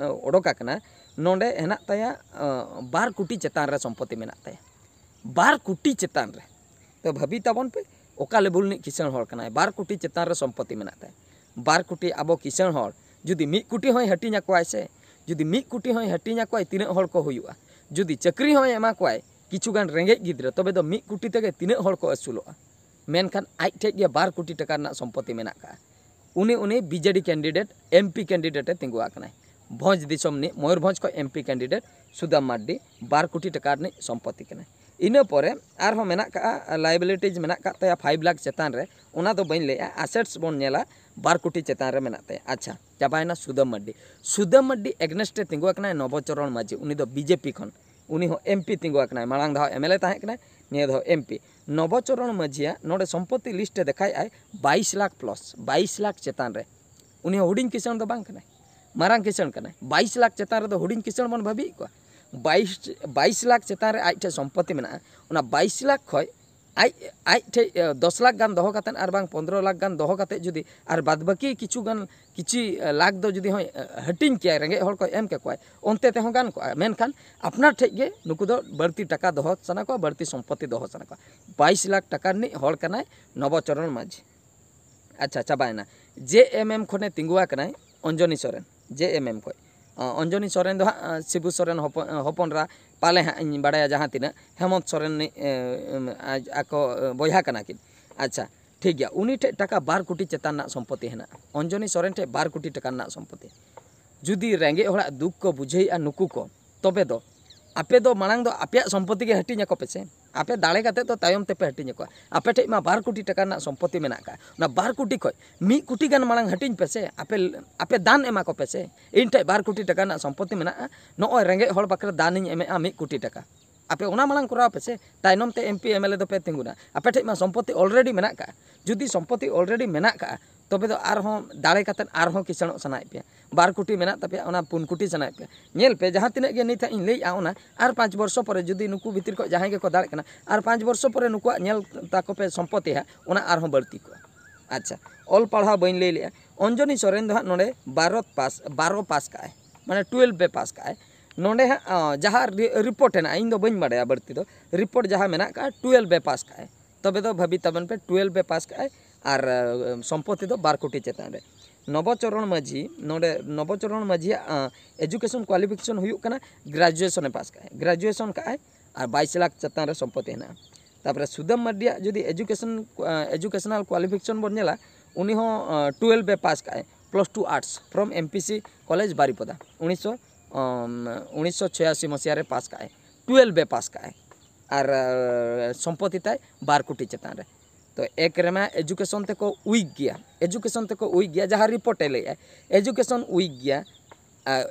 ᱚᱰᱚᱠ ᱟᱠᱟᱱᱟ, ᱱᱚᱰᱮ ᱦᱮᱱᱟᱜ ᱛᱟᱭᱟ ᱵᱟᱨ ᱠᱳᱴᱤ ᱪᱮᱛᱟᱱ ᱨᱮ ᱥᱚᱢᱯᱚᱛᱤ ᱢᱮᱱᱟᱜ ᱛᱟᱭᱟ᱾ ᱵᱟᱨ ᱠᱳᱴᱤ ᱪᱮᱛᱟᱱ ᱨᱮ᱾ ᱛᱚ ᱵᱷᱟᱹᱵᱤ ᱛᱟᱵᱚᱱ ᱯᱮ, ᱚᱠᱟ ᱞᱮᱵᱩᱞ ᱨᱤᱱᱤᱡ ᱠᱤᱥᱟᱹᱬ ᱦᱚᱲ ᱠᱟᱱᱟᱭ, ᱵᱟᱨ ᱠᱳᱴᱤ ᱪᱮᱛᱟᱱ ᱨᱮ ᱥᱚᱢᱯᱚᱛᱤ ᱢᱮᱱᱟᱜ ᱛᱟᱭᱟ᱾ ᱵᱟᱨ ᱠᱳᱴᱤ ᱟᱵᱚ ᱠᱤᱥᱟᱹᱬ ᱦᱚᱲ ᱡᱩᱫᱤ ᱢᱤᱫ ᱠᱳᱴᱤ ᱦᱚᱸᱭ ᱦᱟᱹᱴᱤᱧ ᱟᱠᱚᱣᱟᱭ ᱥᱮ, ᱡᱩᱫᱤ ᱢᱤᱫ ᱠᱳᱴᱤ ᱦᱚᱸᱭ ᱦᱟᱹᱴᱤᱧ ᱟᱠᱚᱣᱟᱭ, ᱛᱤᱱᱟᱹᱜ ᱦᱚᱲ ᱠᱚ ᱦᱩᱭᱩᱜᱼᱟ? ᱡᱩᱫᱤ ᱪᱟᱹᱠᱨᱤ ᱦᱚᱸᱭ ᱮᱢᱟ ᱠᱚᱣᱟᱭ ᱠᱤᱪᱷᱩ ᱜᱟᱱ ᱨᱮᱸᱜᱮᱡ ᱜᱤᱫᱽᱨᱟᱹ, ᱛᱚᱵᱮ ᱫᱚ ᱢᱤᱫ ᱠᱳᱴᱤ ᱛᱮᱜᱮ ᱛᱤᱱᱟᱹᱜ ᱦᱚᱲ ᱠᱚ ᱟᱹᱥᱩᱞᱚᱜᱼᱟ? ᱢᱮᱱᱠᱷᱟᱱ ᱟᱡ ᱴᱷᱮᱡ ᱜᱮ ᱵᱟᱨ ᱠᱳᱴᱤ ᱴᱟᱠᱟ ᱨᱮᱱᱟᱜ ᱥᱚᱢᱯᱚᱛᱤ ᱢᱮᱱᱟᱜ ᱠᱟᱜᱼᱟ᱾ ᱩᱱᱤ, ᱩᱱᱤ ᱵᱤᱡᱮᱰᱤ ᱠᱮᱱᱰᱤᱰᱮᱴ, ᱮᱢᱯᱤ ᱠᱮᱱᱰᱤᱰᱮᱴ ᱮ ᱛᱤᱸᱜᱩ ᱟᱠᱟᱱᱟᱭ᱾ ᱵᱷᱚᱸᱡᱽ ᱫᱤᱥᱚᱢ ᱨᱤᱱᱤᱡ, ᱢᱚᱭᱩᱨᱵᱷᱚᱸᱡᱽ ᱠᱷᱚᱱ ᱮᱢᱯᱤ ᱠᱮᱱᱰᱤᱰᱮᱴ ᱥᱩᱫᱟᱢ ᱢᱟᱨᱰᱤ ᱵᱟᱨ ᱠᱳᱴᱤ ᱴᱟᱠᱟ ᱨᱤᱱᱤᱡ ᱥᱚᱢᱯᱚᱛᱤ ᱠᱟᱱᱟᱭ᱾ ᱤᱱᱟᱹ ᱯᱚᱨᱮ ᱟᱨᱦᱚᱸ ᱢᱮᱱᱟᱜ ᱠᱟᱜᱼᱟ, ᱞᱟᱭᱵᱤᱞᱤᱴᱤᱡᱽ ᱢᱮᱱᱟᱜ ᱠᱟᱜ ᱛᱟᱭᱟ ᱯᱷᱟᱭᱤᱵᱷ ᱞᱟᱠᱷ ᱪᱮᱛᱟᱱ ᱨᱮ, ᱚᱱᱟ ᱫᱚ ᱵᱟᱹᱧ ᱞᱟᱹᱭᱮᱜᱼᱟ, ᱟᱥᱮᱴᱥ ᱵᱚᱱ ᱧᱮᱞᱟ, ᱵᱟᱨ ᱠᱳᱴᱤ ᱪᱮᱛᱟᱱ ᱨᱮ ᱢᱮᱱᱟᱜ ᱛᱟᱭᱟ᱾ ᱟᱪᱪᱷᱟ, ᱪᱟᱵᱟᱭᱮᱱᱟ ᱥᱩᱫᱟᱢ ᱢᱟᱨᱰᱤ᱾ ᱥᱩᱫᱟᱢ ᱢᱟᱨᱰᱤ ᱮᱜᱽᱱᱮᱥᱴ ᱨᱮ ᱛᱤᱸᱜᱩ ᱟᱠᱟᱱᱟᱭ ᱱᱚᱵᱚᱪᱚᱨᱚᱬ ᱢᱟᱹᱡᱷᱤ, ᱩᱱᱤ ᱫᱚ ᱵᱤᱡᱮᱯᱤ ᱠᱷᱚᱱ, ᱩᱱᱤ ᱦᱚᱸ ᱮᱢᱯᱤ ᱛᱤᱸᱜᱩ ᱟᱠᱟᱱᱟᱭ, ᱢᱟᱲᱟᱝ ᱫᱷᱟᱣ ᱮᱢᱮᱞᱮ ᱛᱟᱦᱮᱸ ᱠᱟᱱᱟᱭ, ᱱᱤᱭᱟᱹ ᱫᱷᱟᱣ ᱮᱢᱯᱤ᱾ ᱱᱚᱵᱚᱪᱚᱨᱚᱬ ᱢᱟᱹᱡᱷᱤᱭᱟᱜ ᱱᱚᱰᱮ ᱥᱚᱢᱯᱚᱛᱤ ᱞᱤᱥᱴ ᱮ ᱫᱮᱠᱷᱟᱭᱮᱫ ᱟᱭ ᱵᱟᱭᱤᱥ ᱞᱟᱠᱷ ᱯᱞᱟᱥ, ᱵᱟᱭᱤᱥ ᱞᱟᱠᱷ ᱪᱮᱛᱟᱱ ᱨᱮ᱾ ᱩᱱᱤ ᱦᱚᱸ ᱦᱩᱰᱤᱧ ᱠᱤᱥᱟᱹᱬ ᱫᱚ ᱵᱟᱝ ᱠᱟᱱᱟᱭ, ᱢᱟᱨᱟᱝ ᱠᱤᱥᱟᱹᱬ ᱠᱟᱱᱟᱭ᱾ ᱵᱟᱭᱤᱥ ᱞᱟᱠᱷ ᱪᱮᱛᱟᱱ ᱨᱮᱫᱚ ᱦᱩᱰᱤᱧ ᱠᱤᱥᱟᱹᱬ ᱵᱚᱱ ᱵᱷᱟᱹᱵᱤᱭᱮᱫ ᱠᱚᱣᱟ᱾ ᱵᱟᱭᱤᱥ, ᱵᱟᱭᱤᱥ ᱞᱟᱠᱷ ᱪᱮᱛᱟᱱ ᱨᱮ ᱟᱡ ᱴᱷᱮᱱ ᱥᱚᱢᱯᱚᱛᱤ ᱢᱮᱱᱟᱜᱼᱟ, ᱚᱱᱟ ᱵᱟᱭᱤᱥ ᱞᱟᱠᱷ ᱠᱷᱚᱱ ᱟᱡ, ᱟᱡ ᱴᱷᱮᱱ, ᱮ, ᱫᱚᱥ ᱞᱟᱠᱷ ᱜᱟᱱ ᱫᱚᱦᱚ ᱠᱟᱛᱮᱫ ᱟᱨ ᱵᱟᱝ ᱯᱚᱱᱫᱽᱨᱚ ᱞᱟᱠᱷ ᱜᱟᱱ ᱫᱚᱦᱚ ᱠᱟᱛᱮᱫ ᱡᱩᱫᱤ ᱟᱨ ᱵᱟᱫ ᱵᱟᱹᱠᱤ ᱠᱤᱪᱷᱩ ᱜᱟᱱ, ᱠᱤᱪᱷᱩ, ᱮ, ᱞᱟᱠᱷ ᱫᱚ ᱡᱩᱫᱤ ᱦᱚᱸᱭ, ᱮ, ᱦᱟᱹᱴᱤᱧ ᱠᱮᱭᱟᱭ, ᱨᱮᱸᱜᱮᱡ ᱦᱚᱲ ᱠᱚ ᱮᱢ ᱠᱮᱠᱚᱣᱟᱭ, ᱚᱱᱛᱮ ᱛᱮᱦᱚᱸ ᱜᱟᱱ ᱠᱚᱜᱼᱟ᱾ ᱢᱮᱱᱠᱷᱟᱱ ᱟᱯᱱᱟᱨ ᱴᱷᱮᱱ ᱜᱮ ᱱᱩᱠᱩ ᱫᱚ ᱵᱟᱹᱲᱛᱤ ᱴᱟᱠᱟ ᱫᱚᱦᱚ ᱥᱟᱱᱟ ᱠᱚᱣᱟ, ᱵᱟᱹᱲᱛᱤ ᱥᱚᱢᱯᱚᱛᱤ ᱫᱚᱦᱚ ᱥᱟᱱᱟ ᱠᱚᱣᱟ᱾ ᱵᱟᱭᱤᱥ ᱞᱟᱠᱷ ᱴᱟᱠᱟ ᱨᱤᱱᱤᱡ ᱦᱚᱲ ᱠᱟᱱᱟᱭ ᱱᱚᱵᱚᱪᱚᱨᱚᱬ ᱢᱟᱹᱡᱷᱤ᱾ ᱟᱪᱪᱷᱟ, ᱪᱟᱵᱟᱭᱮᱱᱟ᱾ ᱡᱮ ᱮᱢ ᱮᱢ ᱠᱷᱚᱱᱮ ᱛᱤᱸᱜᱩ ᱟᱠᱟᱱᱟᱭ ᱚᱧᱡᱚᱱᱤ ᱥᱚᱨᱮᱱ, ᱡᱮ ᱮᱢ ᱮᱢ ᱠᱷᱚᱱ᱾ ᱚ, ᱚᱧᱡᱚᱱᱤ ᱥᱚᱨᱮᱱ ᱫᱚ ᱦᱟᱸᱜ, ᱟ, ᱥᱤᱵᱩ ᱥᱚᱨᱮᱱ ᱦᱚᱯᱚᱱ, ᱦᱚᱯᱚᱱ ᱮᱨᱟ ᱯᱟᱞᱮ ᱦᱟᱸᱜ ᱤᱧ ᱵᱟᱲᱟᱭᱟ ᱡᱟᱦᱟᱸ ᱛᱤᱱᱟᱹᱜ, ᱦᱮᱢᱚᱱᱛ ᱥᱚᱨᱮᱱ ᱨᱤᱱᱤᱡ, ᱮ, ᱮᱢ, ᱟᱡ, ᱟᱠᱚ, ᱮ, ᱵᱚᱭᱦᱟ ᱠᱟᱱᱟ ᱠᱤᱱ᱾ ᱟᱪᱪᱷᱟ, ᱴᱷᱤᱠ ᱜᱮᱭᱟ, ᱩᱱᱤ ᱴᱷᱮᱡ ᱴᱟᱠᱟ ᱵᱟᱨ ᱠᱳᱴᱤ ᱪᱮᱛᱟᱱ ᱨᱮᱱᱟᱜ ᱥᱚᱢᱯᱚᱛᱤ ᱦᱮᱱᱟᱜᱼᱟ, ᱚᱧᱡᱚᱱᱤ ᱥᱚᱨᱮᱱ ᱴᱷᱮᱡ ᱵᱟᱨ ᱠᱳᱴᱤ ᱴᱟᱠᱟ ᱨᱮᱱᱟᱜ ᱥᱚᱢᱯᱚᱛᱤ᱾ ᱡᱩᱫᱤ ᱨᱮᱸᱜᱮᱡ ᱦᱚᱲᱟᱜ ᱫᱩᱠ ᱠᱚ ᱵᱩᱡᱷᱟᱹᱣᱮᱫᱼᱟ ᱱᱩᱠᱩ ᱠᱚ, ᱛᱚᱵᱮ ᱫᱚ ᱟᱯᱮ ᱫᱚ ᱢᱟᱲᱟᱝ ᱫᱚ ᱟᱯᱮᱭᱟᱜ ᱥᱚᱢᱯᱚᱛᱤ ᱜᱮ ᱦᱟᱹᱴᱤᱧ ᱟᱠᱚ ᱯᱮ ᱥᱮ᱾ ᱟᱯᱮ ᱫᱟᱲᱮ ᱠᱟᱛᱮ ᱫᱚ ᱛᱟᱭᱚᱢ ᱛᱮᱯᱮ ᱦᱟᱹᱴᱤᱧ ᱟᱠᱚᱣᱟ᱾ ᱟᱯᱮ ᱴᱷᱮᱡ ᱢᱟ ᱵᱟᱨ ᱠᱳᱴᱤ ᱴᱟᱠᱟ ᱨᱮᱱᱟᱜ ᱥᱚᱢᱯᱚᱛᱤ ᱢᱮᱱᱟᱜ ᱟᱠᱟᱫ, ᱚᱱᱟ ᱵᱟᱨ ᱠᱳᱴᱤ ᱠᱷᱚᱡ ᱢᱤᱫ ᱠᱳᱴᱤ ᱜᱟᱱ ᱢᱟᱲᱟᱝ ᱦᱟᱹᱴᱤᱧ ᱯᱮ ᱥᱮ᱾ ᱟᱯᱮ, ᱟᱯᱮ ᱫᱟᱱ ᱮᱢᱟ ᱠᱚᱯᱮ ᱥᱮ, ᱤᱧ ᱴᱷᱮᱡ ᱵᱟᱨ ᱠᱳᱴᱤ ᱴᱟᱠᱟ ᱨᱮᱱᱟᱜ ᱥᱚᱢᱯᱚᱛᱤ ᱢᱮᱱᱟᱜᱼᱟ, ᱱᱚᱜᱼᱚᱭ ᱨᱮᱸᱜᱮᱡ ᱦᱚᱲ ᱵᱟᱠᱷᱨᱟ ᱫᱟᱱᱤᱧ ᱮᱢᱮᱜᱼᱟ ᱢᱤᱫ ᱠᱳᱴᱤ ᱴᱟᱠᱟ᱾ ᱟᱯᱮ ᱚᱱᱟ ᱢᱟᱲᱟᱝ ᱠᱚᱨᱟᱣ ᱯᱮ ᱥᱮ, ᱛᱟᱭᱱᱚᱢ ᱛᱮ M P M L A ᱫᱚᱯᱮ ᱛᱤᱸᱜᱩᱱᱟ᱾ ᱟᱯᱮ ᱴᱷᱮᱡ ᱢᱟ ᱥᱚᱢᱯᱚᱛᱤ already ᱢᱮᱱᱟᱜ ᱠᱟᱜᱼᱟ᱾ ᱡᱩᱫᱤ ᱥᱚᱢᱯᱚᱛᱤ already ᱢᱮᱱᱟᱜ ᱠᱟᱜᱼᱟ, ᱛᱚᱵᱮ ᱫᱚ ᱟᱨᱦᱚᱸ ᱫᱟᱲᱮ ᱠᱟᱛᱮᱫ ᱟᱨᱦᱚᱸ ᱠᱤᱥᱟᱹᱬᱚᱜ ᱥᱟᱱᱟᱭᱮᱫ ᱯᱮᱭᱟ, ᱵᱟᱨ ᱠᱳᱴᱤ ᱢᱮᱱᱟᱜ ᱛᱟᱯᱮᱭᱟ, ᱚᱱᱟ ᱯᱩᱱ ᱠᱳᱴᱤ ᱥᱟᱱᱟᱭᱮᱫ ᱯᱮᱭᱟ᱾ ᱧᱮᱞ ᱯᱮ, ᱡᱟᱦᱟᱸ ᱛᱤᱱᱟᱹᱜ ᱜᱮ ᱱᱤᱛ ᱦᱟᱸᱜ ᱤᱧ ᱞᱟᱹᱭᱮᱫᱼᱟ, ᱚᱱᱟ ᱟᱨ ᱯᱟᱸᱪ ᱵᱚᱨᱥᱚ ᱯᱚᱨᱮ ᱡᱩᱫᱤ ᱱᱩᱠᱩ ᱵᱷᱤᱛᱤᱨ ᱠᱷᱚᱱ ᱡᱟᱦᱟᱸᱭ ᱜᱮᱠᱚ ᱫᱟᱲᱮᱜ ᱠᱟᱱᱟ, ᱟᱨ ᱯᱟᱸᱪ ᱵᱚᱨᱥᱚ ᱯᱚᱨᱮ ᱱᱩᱠᱩᱣᱟᱜ ᱧᱮᱞ ᱛᱟᱠᱚ ᱯᱮ ᱥᱚᱢᱯᱚᱛᱤ ᱦᱟᱸᱜ, ᱚᱱᱟ ᱟᱨᱦᱚᱸ ᱵᱟᱹᱲᱛᱤ ᱠᱚᱜᱼᱟ᱾ ᱟᱪᱪᱷᱟ, ᱚᱞ ᱯᱟᱲᱦᱟᱣ ᱵᱟᱹᱧ ᱞᱟᱹᱭ ᱞᱮᱜᱼᱟ᱾ ᱚᱧᱡᱚᱱᱤ ᱥᱚᱨᱮᱱ ᱫᱚ ᱦᱟᱸᱜ ᱱᱚᱰᱮ ᱵᱟᱨᱚ ᱯᱟᱥ, ᱵᱟᱨᱚ ᱯᱟᱥ ᱠᱟᱜᱼᱟᱭ, ᱢᱟᱱᱮ ᱴᱩᱭᱮᱞᱵᱷ ᱮ ᱯᱟᱥ ᱠᱟᱜᱼᱟᱭ᱾ ᱱᱚᱰᱮ ᱦᱟᱸᱜ, ᱚ, ᱡᱟᱦᱟᱸ ᱨᱤ-, ᱨᱤᱯᱳᱨᱴ ᱦᱮᱱᱟᱜᱼᱟ, ᱤᱧ ᱫᱚ ᱵᱟᱹᱧ ᱵᱟᱲᱟᱭᱟ ᱵᱟᱹᱲᱛᱤ ᱫᱚ, ᱨᱤᱯᱳᱨᱴ ᱡᱟᱦᱟᱸ ᱢᱮᱱᱟᱜ ᱠᱟᱜᱼᱟ, ᱴᱩᱭᱮᱞᱵᱷ ᱮ ᱯᱟᱥ ᱠᱟᱜᱼᱟᱭ᱾ ᱛᱚᱵᱮ ᱫᱚ ᱵᱷᱟᱹᱵᱤ ᱛᱟᱵᱚᱱ ᱯᱮ, ᱴᱩᱭᱮᱞᱵᱷ ᱮ ᱯᱟᱥ ᱠᱟᱜᱼᱟᱭ ᱟᱨ, ᱮ, ᱥᱚᱢᱯᱚᱛᱤ ᱫᱚ ᱵᱟᱨ ᱠᱳᱴᱤ ᱪᱮᱛᱟᱱ ᱨᱮ᱾ ᱱᱚᱵᱚᱪᱚᱨᱚᱬ ᱢᱟᱹᱡᱷᱤ, ᱱᱚᱰᱮ ᱱᱚᱵᱚᱪᱚᱨᱚᱬ ᱢᱟᱹᱡᱷᱤᱭᱟᱜ ᱮᱡᱩᱠᱮᱥᱚᱱ ᱠᱣᱟᱞᱤᱯᱷᱤᱠᱮᱥᱚᱱ ᱦᱩᱭᱩᱜ ᱠᱟᱱᱟ, ᱜᱨᱮᱡᱩᱭᱮᱥᱚᱱᱮ ᱯᱟᱥ ᱠᱟᱜᱼᱟᱭ, ᱜᱨᱮᱡᱩᱭᱮᱥᱚᱱ ᱠᱟᱜᱼᱟᱭ ᱟᱨ ᱵᱟᱭᱤᱥ ᱞᱟᱠᱷ ᱪᱮᱛᱟᱱ ᱨᱮ ᱥᱚᱢᱯᱚᱛᱤ ᱦᱮᱱᱟᱜᱼᱟ᱾ ᱛᱟᱨᱯᱚᱨᱮ ᱥᱩᱫᱟᱹᱢ ᱢᱟᱨᱰᱤᱭᱟᱜ ᱡᱩᱫᱤ ᱮᱡᱩᱠᱮᱥᱚᱱ, ᱮᱡᱩᱠᱮᱥᱚᱱᱟᱞ ᱠᱣᱟᱞᱤᱯᱷᱤᱠᱮᱥᱚᱱ ᱵᱚᱱ ᱧᱮᱞᱟ, ᱩᱱᱤ ᱦᱚᱸ ᱴᱩᱭᱮᱞᱵᱷ ᱮ ᱯᱟᱥ ᱠᱟᱜᱼᱟᱭ, plus two arts from M P C college ᱵᱟᱨᱤᱯᱚᱫᱟ, ᱩᱱᱤᱥᱥᱚ, ᱩᱱᱤᱥᱥᱚ ᱪᱷᱚᱭᱟᱥᱤ ᱢᱟᱥᱤᱦᱟ ᱨᱮ ᱯᱟᱥ ᱠᱟᱜᱼᱟᱭ, ᱴᱩᱭᱮᱞᱵᱷ ᱮ ᱯᱟᱥ ᱠᱟᱜᱼᱟᱭ᱾ ᱟᱨ ᱥᱚᱢᱯᱚᱛᱤ ᱛᱟᱭ ᱵᱟᱨ ᱠᱳᱴᱤ ᱪᱮᱛᱟᱱ ᱨᱮ᱾ ᱛᱚ ᱮᱠ ᱨᱮᱢᱟ ᱮᱡᱩᱠᱮᱥᱚᱱ ᱛᱮᱠᱚ ᱩᱭᱤᱠ ᱜᱮᱭᱟ, ᱮᱡᱩᱠᱮᱥᱚᱱ ᱛᱮᱠᱚ ᱩᱭᱤᱠ ᱜᱮᱭᱟ, ᱡᱟᱦᱟᱸ ᱨᱤᱯᱳᱨᱴ ᱮ ᱞᱟᱹᱭᱮᱫᱼᱟ, ᱮᱡᱩᱠᱮᱥᱚᱱ ᱩᱭᱤᱠ ᱜᱮᱭᱟ᱾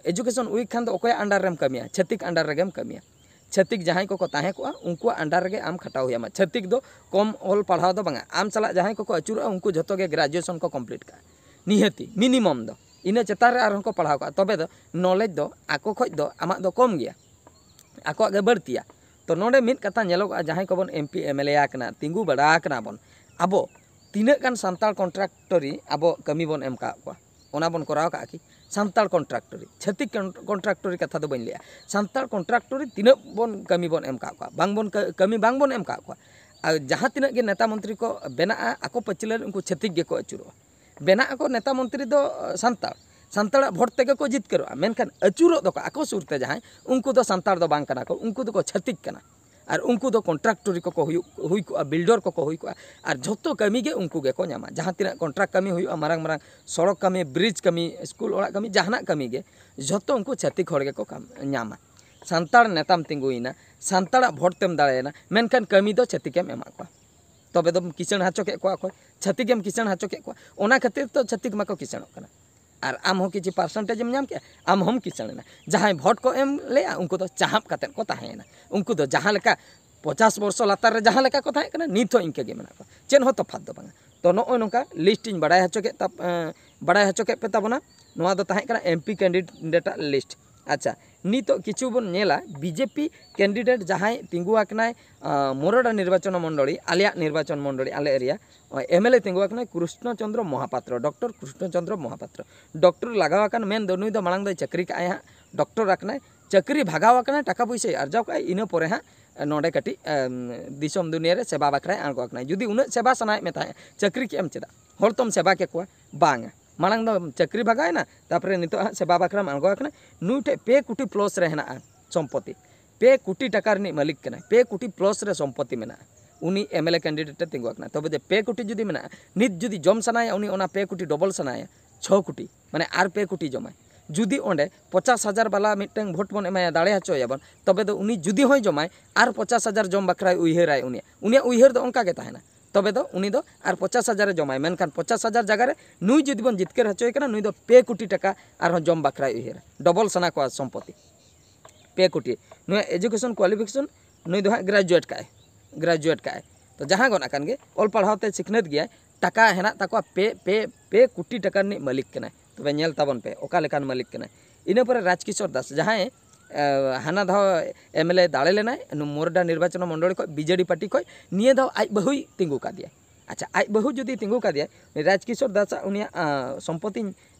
ᱮᱡᱩᱠᱮᱥᱚᱱ ᱩᱭᱤᱠ ᱠᱷᱟᱱ ᱫᱚ ᱚᱠᱚᱭᱟᱜ ᱟᱱᱰᱟᱨ ᱨᱮᱢ ᱠᱟᱹᱢᱤᱭᱟ? ᱪᱷᱟᱹᱛᱤᱠ ᱟᱱᱰᱟᱨ ᱨᱮᱜᱮᱢ ᱠᱟᱹᱢᱤᱭᱟ᱾ ᱪᱷᱟᱹᱛᱤᱠ ᱡᱟᱦᱟᱸᱭ ᱠᱚᱠᱚ ᱛᱟᱦᱮᱸ ᱠᱚᱜᱼᱟ, ᱩᱱᱠᱩᱣᱟᱜ ᱟᱱᱰᱟᱨ ᱨᱮᱜᱮ ᱟᱢ ᱠᱷᱟᱴᱟᱣ ᱦᱩᱭᱟᱢᱟ᱾ ᱪᱷᱟᱹᱛᱤᱠ ᱫᱚ ᱠᱚᱢ ᱚᱞ ᱯᱟᱲᱦᱟᱣ ᱫᱚ ᱵᱟᱝᱟ, ᱟᱢ ᱥᱟᱞᱟᱜ ᱡᱟᱦᱟᱸᱭ ᱠᱚᱠᱚ ᱟᱹᱪᱩᱨᱚᱜᱼᱟ, ᱩᱱᱠᱩ ᱡᱷᱚᱛᱚ ᱜᱮ ᱜᱨᱮᱡᱩᱭᱮᱥᱚᱱ ᱠᱚ ᱠᱚᱢᱯᱞᱤᱴ ᱠᱟᱜᱼᱟ, ᱱᱤᱦᱟᱹᱛᱤ ᱢᱤᱱᱤᱢᱟᱢ ᱫᱚ᱾ ᱤᱱᱟᱹ ᱪᱮᱛᱟᱱ ᱨᱮ ᱟᱨᱦᱚᱸ ᱠᱚ ᱯᱟᱲᱦᱟᱣ ᱠᱟᱜᱼᱟ, ᱛᱚᱵᱮ ᱫᱚ ᱱᱚᱞᱮᱡᱽ ᱫᱚ ᱟᱠᱚ ᱠᱷᱚᱡ ᱫᱚ ᱟᱢᱟᱜ ᱫᱚ ᱠᱚᱢ ᱜᱮᱭᱟ, ᱟᱠᱚᱣᱟᱜ ᱜᱮ ᱵᱟᱹᱲᱛᱤᱭᱟ᱾ ᱛᱚ ᱱᱚᱰᱮ ᱢᱤᱫ ᱠᱟᱛᱷᱟ ᱧᱮᱞᱚᱜᱚᱜᱼᱟ, ᱡᱟᱦᱟᱸᱭ ᱠᱚᱵᱚᱱ M P M L A ᱟᱠᱟᱱᱟ, ᱛᱤᱸᱜᱩ ᱵᱟᱲᱟ ᱟᱠᱟᱱᱟ ᱵᱚᱱ, ᱟᱵᱚ ᱛᱤᱱᱟᱹᱜ ᱜᱟᱱ ᱥᱟᱱᱛᱟᱲ ᱠᱚᱱᱴᱨᱟᱠᱴᱚᱨᱤ ᱟᱵᱚ ᱠᱟᱹᱢᱤ ᱵᱚᱱ ᱮᱢ ᱠᱟᱜ ᱠᱚᱣᱟ? ᱚᱱᱟ ᱵᱚᱱ ᱠᱚᱨᱟᱣ ᱠᱟᱜᱼᱟ ᱠᱤ? ᱥᱟᱱᱛᱟᱲ ᱠᱚᱱᱴᱨᱟᱠᱴᱚᱨᱤ, ᱪᱷᱟᱹᱛᱤᱠ ᱠᱚᱱ-, ᱠᱚᱱᱴᱨᱟᱠᱴᱚᱨᱤ ᱠᱟᱛᱷᱟ ᱫᱚ ᱵᱟᱹᱧ ᱞᱟᱹᱭᱟ, ᱥᱟᱱᱛᱟᱲ ᱠᱚᱱᱴᱨᱟᱠᱴᱚᱨᱤ ᱛᱤᱱᱟᱹᱜ ᱵᱚᱱ ᱠᱟᱹᱢᱤ ᱵᱚᱱ ᱮᱢ ᱠᱟᱜ ᱠᱚᱣᱟ? ᱵᱟᱝ ᱵᱚᱱ ᱠᱟᱹ-, ᱠᱟᱹᱢᱤ ᱵᱟᱝ ᱵᱚᱱ ᱮᱢ ᱠᱟᱜ ᱠᱚᱣᱟ᱾ ᱟᱨ ᱡᱟᱦᱟᱸ ᱛᱤᱱᱟᱹᱜ ᱜᱮ ᱱᱮᱛᱟ ᱢᱚᱱᱛᱨᱤ ᱠᱚ ᱵᱮᱱᱟᱜᱼᱟ, ᱟᱠᱚ ᱯᱟᱹᱪᱷᱞᱟᱹ ᱨᱮ ᱩᱱᱠᱩ ᱪᱷᱟᱹᱛᱤᱠ ᱜᱮᱠᱚ ᱟᱹᱪᱩᱨᱚᱜᱼᱟ᱾ ᱵᱮᱱᱟᱜ ᱟᱠᱚ ᱱᱮᱛᱟ ᱢᱚᱱᱛᱨᱤ ᱫᱚ, ᱟᱸ, ᱥᱟᱱᱛᱟᱲ, ᱥᱟᱱᱛᱟᱲᱟᱜ ᱵᱷᱳᱴ ᱛᱮᱜᱮ ᱠᱚ ᱡᱤᱛᱠᱟᱹᱨᱚᱜᱼᱟ, ᱢᱮᱱᱠᱷᱟᱱ ᱟᱹᱪᱩᱨᱚᱜ ᱫᱚᱠᱚ ᱟᱠᱚ ᱥᱩᱨ ᱛᱮ ᱡᱟᱦᱟᱸᱭ, ᱩᱱᱠᱩ ᱫᱚ ᱥᱟᱱᱛᱟᱲ ᱫᱚ ᱵᱟᱝ ᱠᱟᱱᱟ ᱠᱚ, ᱩᱱᱠᱩ ᱫᱚᱠᱚ ᱪᱷᱟᱹᱛᱤᱠ ᱠᱟᱱᱟ᱾ ᱟᱨ ᱩᱱᱠᱩ ᱫᱚ ᱠᱚᱱᱴᱨᱟᱠᱴᱚᱨᱤ ᱠᱚᱠᱚ ᱦᱩᱭᱩᱜ, ᱦᱩᱭ ᱠᱚᱜᱼᱟ, ᱵᱤᱞᱰᱚᱨ ᱠᱚᱠᱚ ᱦᱩᱭ ᱠᱚᱜᱼᱟ, ᱟᱨ ᱡᱷᱚᱛᱚ ᱠᱟᱹᱢᱤ ᱜᱮ ᱩᱱᱠᱩ ᱜᱮᱠᱚ ᱧᱟᱢᱟ᱾ ᱡᱟᱦᱟᱸ ᱛᱤᱱᱟᱹᱜ ᱠᱚᱱᱴᱨᱟᱠᱴ ᱠᱟᱹᱢᱤ ᱦᱩᱭᱩᱜᱼᱟ, ᱢᱟᱨᱟᱝ ᱢᱟᱨᱟᱝ ᱥᱚᱲᱚᱠ ᱠᱟᱹᱢᱤ, ᱵᱨᱤᱡᱽ ᱠᱟᱹᱢᱤ, ᱥᱠᱩᱞ ᱚᱲᱟᱜ ᱠᱟᱹᱢᱤ, ᱡᱟᱦᱟᱱᱟᱜ ᱠᱟᱹᱢᱤ ᱜᱮ, ᱡᱷᱚᱛᱚ ᱩᱱᱠᱩ ᱪᱷᱟᱹᱛᱤᱠ ᱦᱚᱲ ᱜᱮᱠᱚ ᱠᱟᱢ-, ᱧᱟᱢᱟ᱾ ᱥᱟᱱᱛᱟᱲ ᱱᱮᱛᱟᱢ ᱛᱤᱸᱜᱩᱭᱮᱱᱟ, ᱥᱟᱱᱛᱟᱲᱟᱜ ᱵᱷᱳᱴ ᱛᱮᱢ ᱫᱟᱲᱮᱭᱮᱱᱟ, ᱢᱮᱱᱠᱷᱟᱱ ᱠᱟᱹᱢᱤ ᱫᱚ ᱪᱷᱟᱹᱛᱤᱠᱮᱢ ᱮᱢᱟᱜ ᱠᱚᱣᱟ᱾ ᱛᱚᱵᱮ ᱫᱚᱢ ᱠᱤᱥᱟᱹᱬ ᱦᱚᱪᱚ ᱠᱮᱫ ᱠᱚᱣᱟ ᱚᱠᱚᱭ? ᱪᱷᱟᱹᱛᱤᱠᱮᱢ ᱠᱤᱥᱟᱹᱬ ᱦᱚᱪᱚ ᱠᱮᱫ ᱠᱚᱣᱟ᱾ ᱚᱱᱟ ᱠᱷᱟᱹᱛᱤᱨ ᱛᱚ ᱪᱷᱟᱹᱛᱤᱠ ᱢᱟᱠᱚ ᱠᱤᱥᱟᱹᱬᱚᱜ ᱠᱟᱱᱟ᱾ ᱟᱨ ᱟᱢ ᱦᱚᱸ ᱠᱤᱪᱷᱩ ᱯᱟᱨᱥᱮᱱᱴᱮᱡᱽ ᱮᱢ ᱧᱟᱢ ᱠᱮᱜᱼᱟ, ᱟᱢ ᱦᱚᱸᱢ ᱠᱤᱥᱟᱹᱬ ᱮᱱᱟ᱾ ᱡᱟᱦᱟᱸᱭ ᱵᱷᱳᱴ ᱠᱚ ᱮᱢ ᱞᱮᱜᱼᱟ, ᱩᱱᱠᱩ ᱫᱚ ᱪᱟᱦᱟᱵ ᱠᱟᱛᱮᱫ ᱠᱚ ᱛᱟᱦᱮᱸᱭᱮᱱᱟ᱾ ᱩᱱᱠᱩ ᱫᱚ ᱡᱟᱦᱟᱸ ᱞᱮᱠᱟ ᱯᱚᱪᱟᱥ ᱵᱚᱨᱥᱚ ᱞᱟᱛᱟᱨ ᱨᱮ ᱡᱟᱦᱟᱸ ᱞᱮᱠᱟ ᱠᱚ ᱛᱟᱦᱮᱸ ᱠᱟᱱᱟ, ᱱᱤᱛ ᱦᱚᱸ ᱤᱱᱠᱟᱹ ᱜᱮ ᱢᱮᱱᱟᱜ ᱠᱚᱣᱟ, ᱪᱮᱫ ᱦᱚᱸ ᱛᱚᱯᱷᱟᱛ ᱫᱚ ᱵᱟᱝᱟ᱾ ᱛᱚ ᱱᱚᱜᱼᱚᱭ ᱱᱚᱝᱠᱟ ᱞᱤᱥᱴ ᱤᱧ ᱵᱟᱲᱟᱭ ᱦᱚᱪᱚ ᱠᱮᱫ ᱛᱟ-, ᱮᱸ, ᱵᱟᱲᱟᱭ ᱦᱚᱪᱚ ᱠᱮᱫ ᱯᱮ ᱛᱟᱵᱚᱱᱟ᱾ ᱱᱚᱣᱟ ᱫᱚ ᱛᱟᱦᱮᱸ ᱠᱟᱱᱟ M P candidate ᱟᱜ ᱞᱤᱥᱴ᱾ ᱟᱪᱪᱷᱟ, ᱱᱤᱛᱚᱜ ᱠᱤᱪᱷᱩ ᱵᱚᱱ ᱧᱮᱞᱟ, B J P candidate ᱡᱟᱦᱟᱸᱭ ᱛᱤᱸᱜᱩ ᱟᱠᱟᱱᱟᱭ, ᱟᱸ, ᱢᱚᱨᱚᱰᱟ ᱱᱤᱨᱵᱟᱪᱚᱱ ᱢᱚᱱᱰᱚᱞᱤ, ᱟᱞᱮᱭᱟᱜ ᱱᱤᱨᱵᱟᱪᱚᱱ ᱢᱚᱱᱰᱚᱞᱤ, ᱟᱞᱮ ᱮᱨᱤᱭᱟ, ᱮᱢ ᱮᱞ ᱮ ᱛᱤᱸᱜᱩ ᱟᱠᱟᱱᱟᱭ ᱠᱨᱤᱥᱱᱚ ᱪᱚᱸᱫᱽᱨᱚ ᱢᱚᱦᱟᱯᱟᱛᱨᱚ, ᱰᱚᱠᱴᱚᱨ ᱠᱨᱤᱥᱱᱚ ᱪᱚᱸᱫᱽᱨᱚ ᱢᱚᱦᱟᱯᱟᱛᱨᱚ᱾ ᱰᱚᱠᱴᱚᱨ ᱞᱟᱜᱟᱣ ᱟᱠᱟᱱ ᱢᱮᱱ ᱫᱚ ᱱᱩᱭ ᱫᱚ ᱢᱟᱲᱟᱝ ᱫᱚᱭ ᱪᱟᱹᱠᱨᱤ ᱠᱟᱜᱼᱟᱭ ᱦᱟᱸᱜ, ᱰᱚᱠᱴᱚᱨ ᱟᱠᱟᱱᱟᱭ, ᱪᱟᱹᱠᱨᱤ ᱵᱷᱟᱜᱟᱣ ᱟᱠᱟᱱᱟᱭ, ᱴᱟᱠᱟ ᱯᱩᱭᱥᱟᱹᱭ ᱟᱨᱡᱟᱣ ᱠᱟᱜᱼᱟᱭ, ᱤᱱᱟᱹ ᱯᱚᱨᱮ ᱦᱟᱸᱜ ᱱᱚᱰᱮ ᱠᱟᱹᱴᱤᱡ, ᱮᱢ, ᱫᱤᱥᱚᱢ ᱫᱩᱱᱤᱭᱟᱹ ᱨᱮ ᱥᱮᱵᱟ ᱵᱟᱠᱷᱨᱟᱭ ᱟᱬᱜᱚ ᱟᱠᱟᱱᱟᱭ᱾ ᱡᱩᱫᱤ ᱩᱱᱟᱹᱜ ᱥᱮᱵᱟ ᱥᱟᱱᱟᱭᱮᱫ ᱢᱮ ᱛᱟᱦᱮᱸᱫ, ᱪᱟᱹᱠᱨᱤ ᱠᱮᱫ ᱮᱢ ᱪᱮᱫᱟᱜ? ᱦᱚᱲ ᱛᱚᱢ ᱥᱮᱵᱟ ᱠᱮᱠᱚᱣᱟ? ᱵᱟᱝᱟ᱾ ᱢᱟᱲᱟᱝ ᱫᱚ ᱪᱟᱹᱠᱨᱤ ᱵᱷᱟᱜᱟᱣᱮᱱᱟ, ᱛᱟᱨᱯᱚᱨᱮ ᱱᱤᱛᱚᱜ ᱦᱟᱸᱜ ᱥᱮᱵᱟ ᱵᱟᱠᱷᱨᱟᱢ ᱟᱬᱜᱚ ᱟᱠᱟᱱᱟ᱾ ᱱᱩᱭ ᱴᱷᱮᱱ ᱯᱮ ᱠᱳᱴᱤ ᱯᱞᱟᱥ ᱨᱮ ᱦᱮᱱᱟᱜᱼᱟ ᱥᱚᱢᱯᱚᱛᱤ, ᱯᱮ ᱠᱳᱴᱤ ᱴᱟᱠᱟ ᱨᱤᱱᱤᱡ ᱢᱟᱹᱞᱤᱠ ᱠᱟᱱᱟᱭ, ᱯᱮ ᱠᱳᱴᱤ ᱯᱞᱟᱥ ᱨᱮ ᱥᱚᱢᱯᱚᱛᱤ ᱢᱮᱱᱟᱜᱼᱟ᱾ ᱩᱱᱤ ᱮᱢ ᱮᱞ ᱮ ᱠᱮᱱᱰᱤᱰᱮᱴ ᱮ ᱛᱤᱸᱜᱩ ᱟᱠᱟᱱᱟ᱾ ᱛᱚᱵᱮ ᱡᱮ ᱯᱮ ᱠᱳᱴᱤ ᱡᱩᱫᱤ ᱢᱮᱱᱟᱜᱼᱟ, ᱱᱤᱛ ᱡᱩᱫᱤ ᱡᱚᱢ ᱥᱟᱱᱟᱭᱟ, ᱩᱱᱤ ᱚᱱᱟ ᱯᱮ ᱠᱳᱴᱤ ᱰᱚᱵᱚᱞ ᱥᱟᱱᱟᱭᱟ, ᱪᱷᱚ ᱠᱳᱴᱤ, ᱢᱟᱱᱮ ᱟᱨ ᱯᱮ ᱠᱳᱴᱤ ᱡᱚᱢᱟᱭ᱾ ᱡᱩᱫᱤ ᱚᱸᱰᱮ ᱯᱚᱪᱟᱥ ᱦᱟᱡᱟᱨ ᱵᱟᱞᱟ ᱢᱤᱫᱴᱟᱝ ᱵᱷᱳᱴ ᱵᱚᱱ ᱮᱢᱟᱭᱟ, ᱫᱟᱲᱮ ᱦᱚᱪᱚᱭᱟᱵᱚᱱ, ᱛᱚᱵᱮ ᱫᱚ ᱩᱱᱤ ᱡᱩᱫᱤ ᱦᱚᱸᱭ ᱡᱚᱢᱟᱭ, ᱟᱨ ᱯᱚᱪᱟᱥ ᱦᱟᱡᱟᱨ ᱡᱚᱢ ᱵᱟᱠᱷᱨᱟᱭ ᱩᱭᱦᱟᱹᱨᱟᱭ᱾ ᱩᱱᱤᱭᱟᱜ, ᱩᱱᱤᱭᱟᱜ ᱩᱭᱦᱟᱹᱨ ᱫᱚ ᱚᱱᱠᱟ ᱜᱮ ᱛᱟᱦᱮᱱᱟ᱾ ᱛᱚᱵᱮ ᱫᱚ ᱩᱱᱤ ᱫᱚ ᱟᱨ ᱯᱚᱪᱟᱥ ᱦᱟᱡᱟᱨ ᱮ ᱡᱚᱢᱟᱭ, ᱢᱮᱱᱠᱷᱟᱱ ᱯᱚᱪᱟᱥ ᱦᱟᱡᱟᱨ ᱡᱟᱭᱜᱟ ᱨᱮ ᱱᱩᱭ ᱡᱩᱫᱤ ᱵᱚᱱ ᱡᱤᱛᱠᱟᱹᱨ ᱦᱚᱪᱚᱭᱮ ᱠᱟᱱᱟ, ᱱᱩᱭ ᱫᱚ ᱯᱮ ᱠᱳᱴᱤ ᱴᱟᱠᱟ ᱟᱨᱦᱚᱸ ᱡᱚᱢ ᱵᱟᱠᱷᱨᱟᱭ ᱩᱭᱦᱟᱹᱨᱟ, ᱰᱚᱵᱚᱞ ᱥᱟᱱᱟ ᱠᱚᱣᱟ ᱥᱚᱢᱯᱚᱛᱤ᱾ ᱯᱮ ᱠᱳᱴᱤ᱾ ᱱᱩᱭᱟᱜ ᱮᱡᱩᱠᱮᱥᱚᱱ ᱠᱳᱣᱟᱞᱤᱯᱷᱤᱠᱮᱥᱚᱱ, ᱱᱩᱭ ᱫᱚ ᱦᱟᱸᱜ ᱜᱨᱮᱡᱩᱭᱮᱴ ᱠᱟᱜᱼᱟᱭ, ᱜᱨᱮᱡᱩᱭᱮᱴ ᱠᱟᱜᱼᱟᱭ᱾ ᱛᱚ ᱡᱟᱦᱟᱸ ᱜᱚᱱ ᱟᱠᱟᱱ ᱜᱮ, ᱚᱞ ᱯᱟᱲᱦᱟᱣ ᱛᱮ ᱥᱤᱠᱷᱱᱟᱹᱛ ᱜᱮᱭᱟᱭ, ᱴᱟᱠᱟ ᱦᱮᱱᱟᱜ ᱛᱟᱠᱚᱣᱟ, ᱯᱮ ᱯᱮ ᱯᱮ ᱠᱳᱴᱤ ᱴᱟᱠᱟ ᱨᱤᱱᱤᱡ ᱢᱟᱹᱞᱤᱠ ᱠᱟᱱᱟᱭ᱾ ᱛᱚᱵᱮ ᱧᱮᱞ ᱛᱟᱵᱚᱱ ᱯᱮ ᱚᱠᱟ ᱞᱮᱠᱟᱱ ᱢᱟᱹᱞᱤᱠ ᱠᱟᱱᱟᱭ᱾ ᱤᱱᱟᱹ ᱯᱚᱨᱮ ᱨᱟᱡᱽ ᱠᱤᱥᱳᱨ ᱫᱟᱥ, ᱡᱟᱦᱟᱸᱭ ᱦᱟᱱᱟ ᱫᱷᱟᱣ ᱮᱢ ᱮᱞ ᱮ ᱫᱟᱲᱮ ᱞᱮᱱᱟᱭ ᱢᱳᱨᱰᱟ ᱱᱤᱨᱵᱟᱪᱚᱱ ᱢᱚᱱᱰᱚᱞᱤ ᱠᱷᱚᱱ, ᱵᱤ ᱡᱮ ᱰᱤ ᱯᱟᱨᱴᱤ ᱠᱷᱚᱱ, ᱱᱤᱭᱟᱹ ᱫᱷᱟᱣ ᱟᱡ ᱵᱟᱹᱦᱩᱭ ᱛᱤᱸᱜᱩ ᱠᱟᱫᱮᱭᱟ᱾ ᱟᱪᱪᱷᱟ, ᱟᱡ ᱵᱟᱹᱦᱩ ᱡᱩᱫᱤ ᱛᱤᱸᱜᱩ ᱠᱟᱫᱮᱭᱟᱭ, ᱩᱱᱤ ᱨᱟᱡᱽ ᱠᱤᱥᱳᱨ ᱫᱟᱥᱟᱜ ᱩᱱᱤᱭᱟᱜ ᱥᱚᱢᱯᱚᱛᱤᱧ